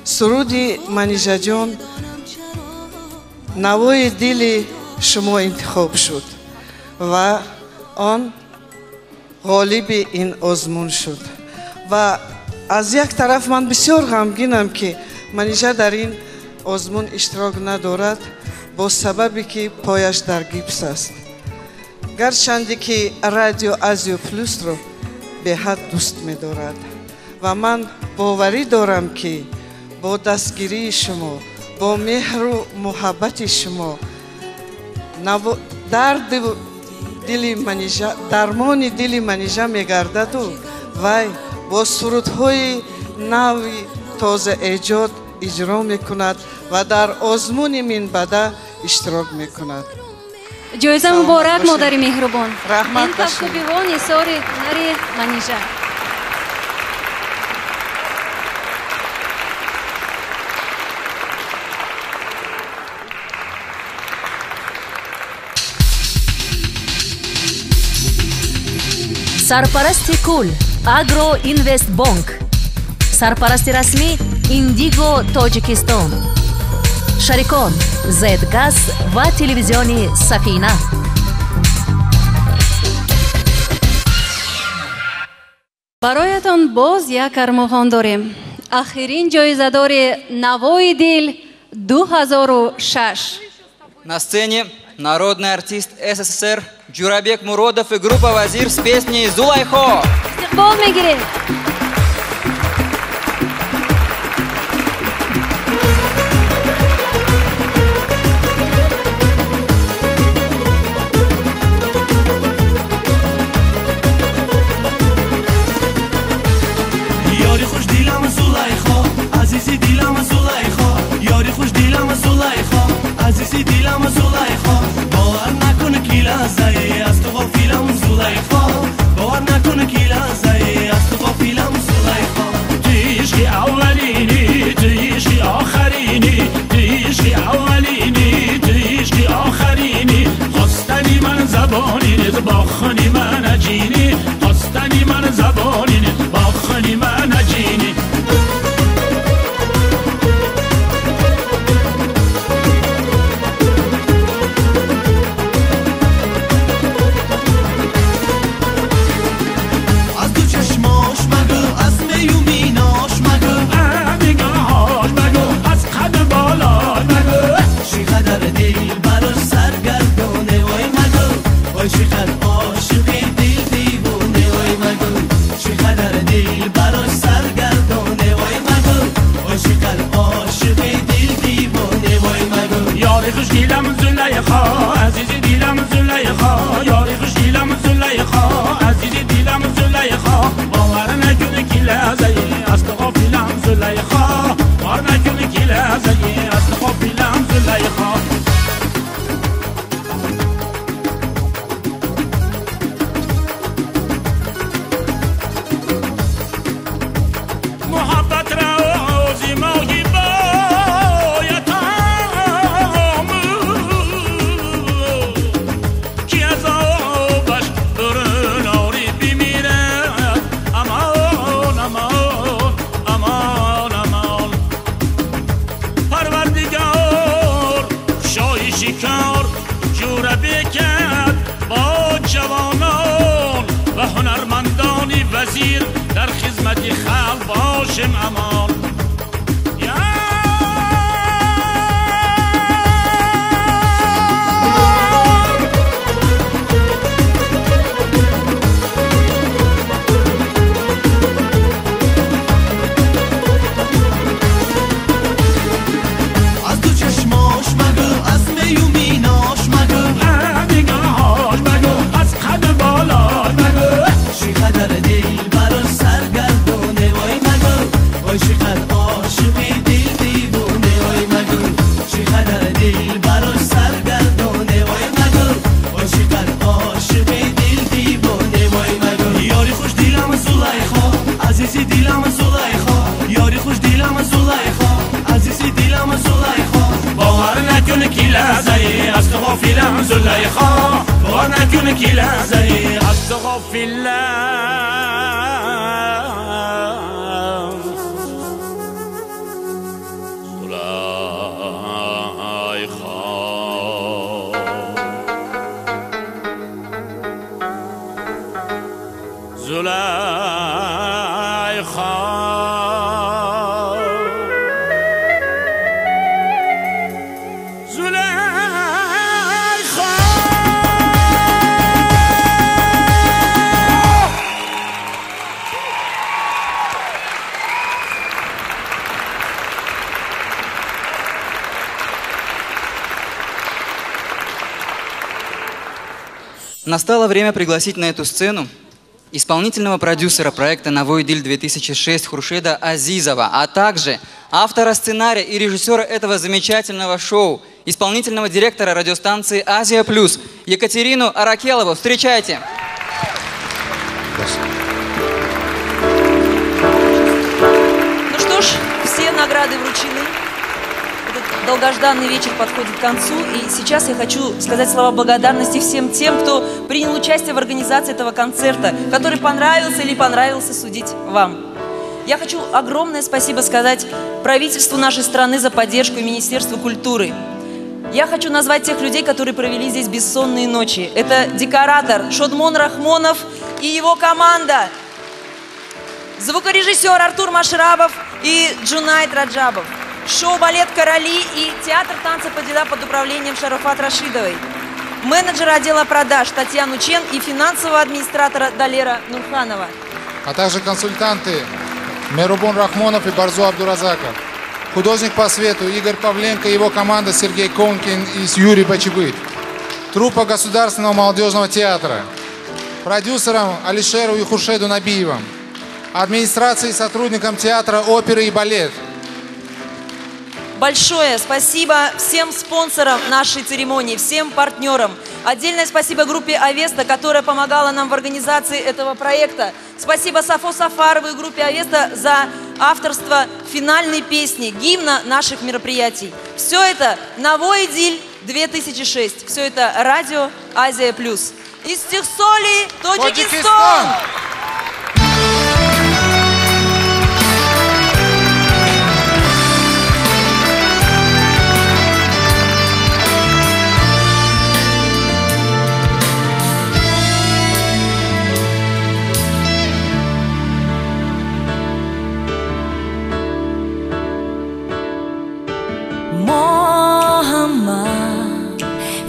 суруди Манижаҷон навои дили шумо интихоб шуд ва он ғолиби ин озмун шуд. Ва аз як тараф ман бисёр ғамгинам, ки Манижа дар ин озмун иштирок надорад, бо сабабе ки пояш дар гипс аст. Гарчанде ки радио Азио Плюсро беҳад дӯст медорад ва ман боварӣ дорам, ки бо дастгирии шумо, бо меҳру муҳаббати шумо дарди дили Манижа дармони дили Манижа мегардаду вай бо сурудҳои нави тозаэҷод иҷро мекунад ва дар озмуни минбаъда иштирок мекунад. Ҷоиза муборак, модари меҳрубон. Раҳмат. Ин кафкӯбиҳо нисори ҳунари Манижа. Сарпарасти кул Агро Инвест Бонк, сарпарасти расмӣ Индиго Тоҷикистон, шарикон Зедгаз ва телевизиони Сафина. Бароятон боз як армуғон дорем. Ахирин ҷоизадори Навои дил 2006. На сцене народный артист СССР Джурабек Муродов и группа «Вазир» с песней «Зулайхо». Истиқбол мегирем. Ёри хушдилам Зулайхо, азизи дилам Зулайхо, ёри хушдилам Зулайхо, азизи дилам Зулайхо, бовар накун, ки лаҳзае аз ту ғофилам, Зулайхо, бовар накун, ки лаҳзае аз ту ғофилам, Зулайхо. Ту ишқи аввалини, ту ишқи охирини, ту ишқи аввалини, ту ишқи охирини, хостани ман забони низ, бохони ман аҷини, хостани ман забони низ, бохони ман аҷини. Аз ду чашмош магӯ, аз мею минош магӯ, аз нигоҳош магӯ, аз қад болош магӯ, чӣ қадар дил барош саргардоне, ой магӯ, ой чӣ қадар ошиқи дил девоне, ой магӯ, чӣ қадар дил барош саргардоне, ой магӯ, ой чӣ қадар ошиқи дил девоне, ой магӯ. Ёри хушдилам Зулайхо, азизи дилам Зулайхо, ёри хушдилам Зулайхо, азизи дилам Зулайхо, бовар накун, ки лаҳзае аз ту ғофилам, Зулайхо, бовар накун, ки лаҳзае аз ту ғофилам, Зулайхо. Муҳаббат рози моҳи бояд омӯхт, ки аз обаш бурун ори бимирад. Амон, амон, амон, амон. Парвардигор шоҳи шикор Ҷӯрабекат бо ҷавонон ва ҳунармандони Вазир дар хизмати халқ бошем, амон. Аз ду чашмош магӯ, аз мею минош магӯ, аз нигоҳош магӯ, аз қад болош магӯ, чӣ қадар дил барош саргардоне, ой магӯ, ой чӣ қадар ошиқи дил девоне, ой магӯ, чӣ қадар дил барош саргардоне, ой магӯ, ой чӣ қадар ошиқи дил девоне, ой магӯ. Ёри хушдилам Зулайхо, азизи дилам Зулайхо, ёри хушдилам Зулайхо, азизи дилам Зулайхо, бовар накун, ки лаҳзае аз ту ғофилам, Зулайхо, бовар накун, ки лаҳзае аз ту ғофилам. Зулайхо, Зулайхо, Зулайхо. Настало время пригласить на эту сцену исполнительного продюсера проекта «Навои Дил 2006» Хуршеда Азизова, а также автора сценария и режиссера этого замечательного шоу, исполнительного директора радиостанции «Азия Плюс» Екатерину Аракелову. Встречайте! Ну что ж, все награды вручены. Этот долгожданный вечер подходит к концу. И сейчас я хочу сказать слова благодарности всем тем, кто принял участие в организации этого концерта, который понравился или понравился судить вам. Я хочу огромное спасибо сказать правительству нашей страны за поддержку и Министерству культуры. Я хочу назвать тех людей, которые провели здесь бессонные ночи. Это декоратор Шодмон Рахмонов и его команда, звукорежиссер Артур Машрабов и Джунайд Раджабов, шоу-балет «Короли» и театр танца «Падида» под управлением Шарофат Рашидовой, менеджера отдела продаж Татьяну Чен и финансового администратора Далера Нурханова. А также консультанты Мерубон Рахмонов и Барзу Абдуразаков, художник по свету Игорь Павленко и его команда Сергей Конкин и Юрий Бачебыт, труппа Государственного молодежного театра, продюсерам Алишеру и Хуршеду Набиевым, администрации и сотрудникам театра оперы и балет. Большое спасибо всем спонсорам нашей церемонии, всем партнерам. Отдельное спасибо группе «Авеста», которая помогала нам в организации этого проекта. Спасибо Сафо Сафарову и группе «Авеста» за авторство финальной песни, гимна наших мероприятий. Все это «Навои Дил 2006». Все это радио «Азия Плюс». Истихсоли, Таджикистан!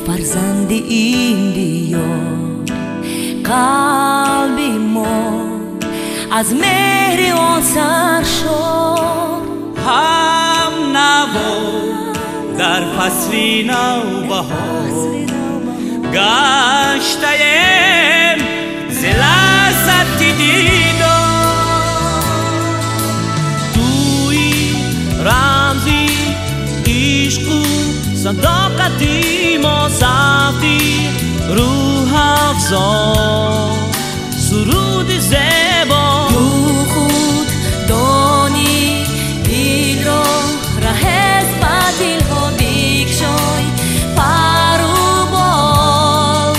Фарзанди ин диёр, қалби мо аз меҳри он саршор. Ҳам наво дар фасли навбаҳор гаштаем зи лаззати дидор. Туи рамзи ишқу садоқати мо, сафти рӯҳафзо, суруди зебо. Ту худ дони дилро, раҳез ба дилҳо бикшой, пару бол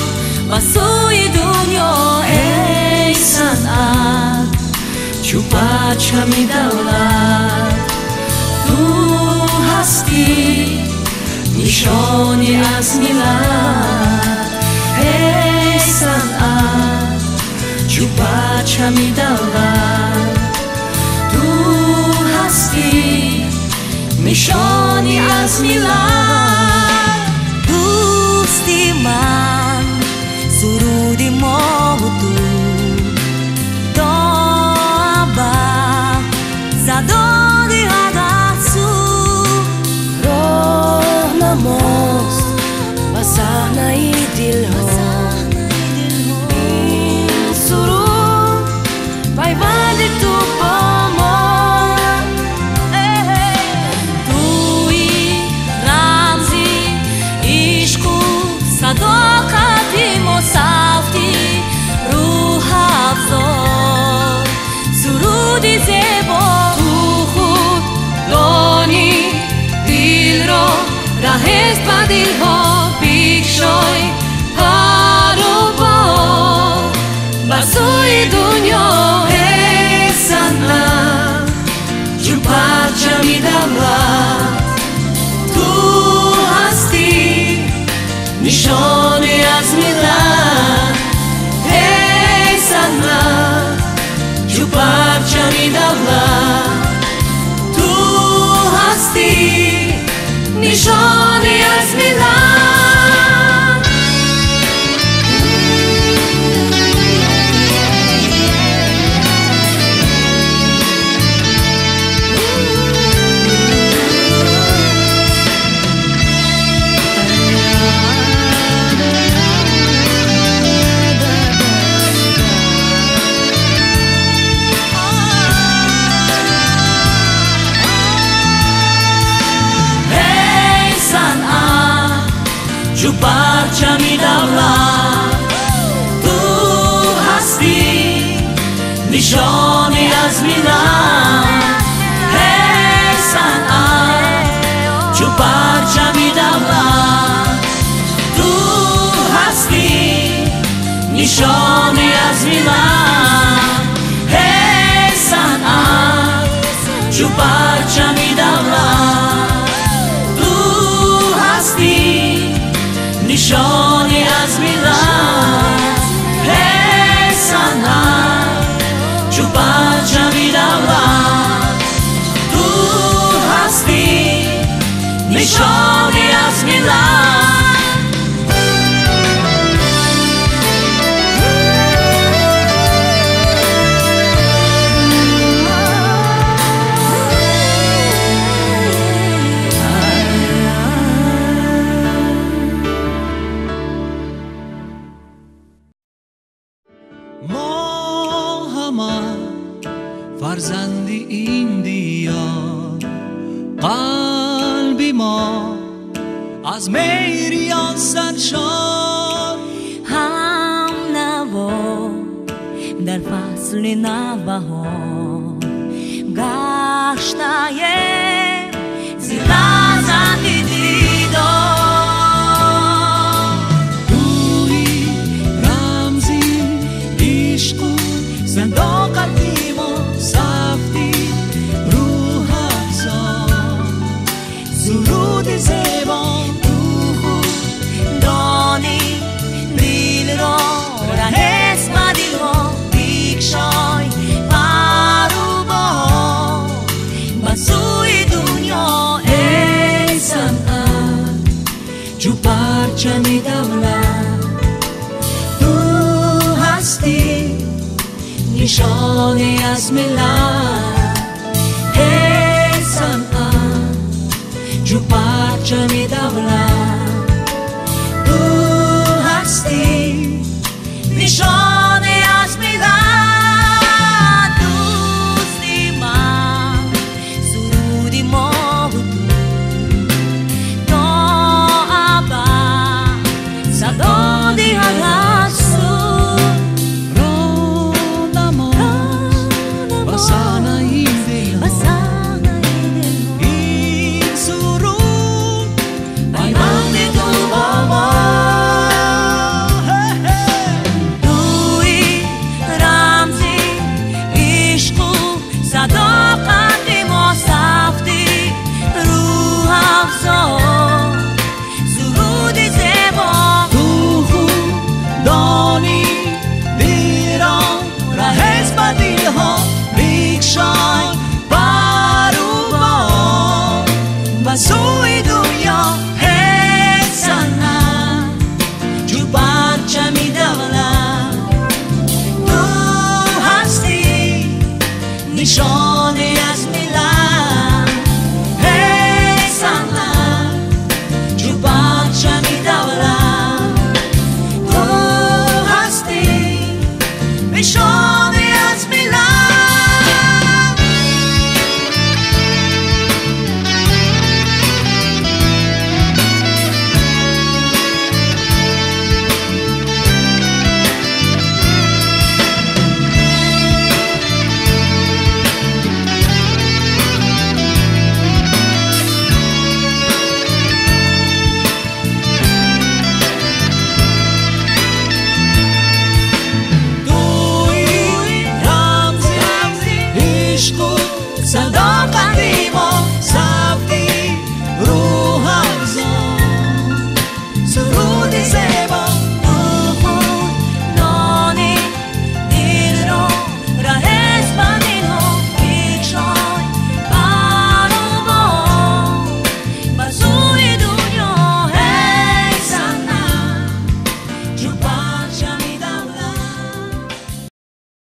ба сӯи дунё. Эй санъат, чу парчами давлат, ту ҳастӣ нишони аз миллат. Эй санъат, чу парчами давлат, ту ҳастӣ нишони аз миллат. Дӯсти ман, суруди мову ту, то абад садо диҳад аз сӯ. Роҳнамост ба саҳнаи дилҳо, ин суруд пайванди ту бо мо. Туи рамзи ишқу садоқати мо, сафти рӯҳафзо, суруди зебо. Ту худ дони дилро, раҳест ба дилҳо бикшой, пару бол ба сӯи дунё. Эй санъат, чу парчами давлат, ту ҳастӣ нишони аз миллат. Эй санъат, чу парчами давлат, ту ҳастӣ нишони аз миллат. نشانی از ملت ای صنعت چو پرچمی دولت تو هستی نشانی از ملت ای صنعت چو پرچمی دولت تو هستی نشانی از ملت ای صنعت چو پرچمی دولت تو هستی نشانی از ملت. فرزندی این دیار قلبی ما از مهریان سرشار هم نوا در فصل نوبهار گشته‌ایم ز لذت دیدار تویی رمزی عشق و صداقتی ما سفتی روح افزا سرود زیبا تو خود دانی دل را ره اسم دل را بکشای پر و بال به سوی دنیا ای صنعت چو پرچمی دولت تو هستی نشانی از ملت ای صنعت چو پرچمی دولت تو هستی نشانی از ملت دوستی من سرودی ما و تو تا ابد صدا دهد از سو این سرود پیوند تو با ما تویی رمزی عشق و صداقت ما سفتی روح افزا سرود زیبا تو خود دانی دل را ره به دلها بکشای پر و بال به سوی دنیا ای صنعت چو پرچمی دولت تو هستی نشان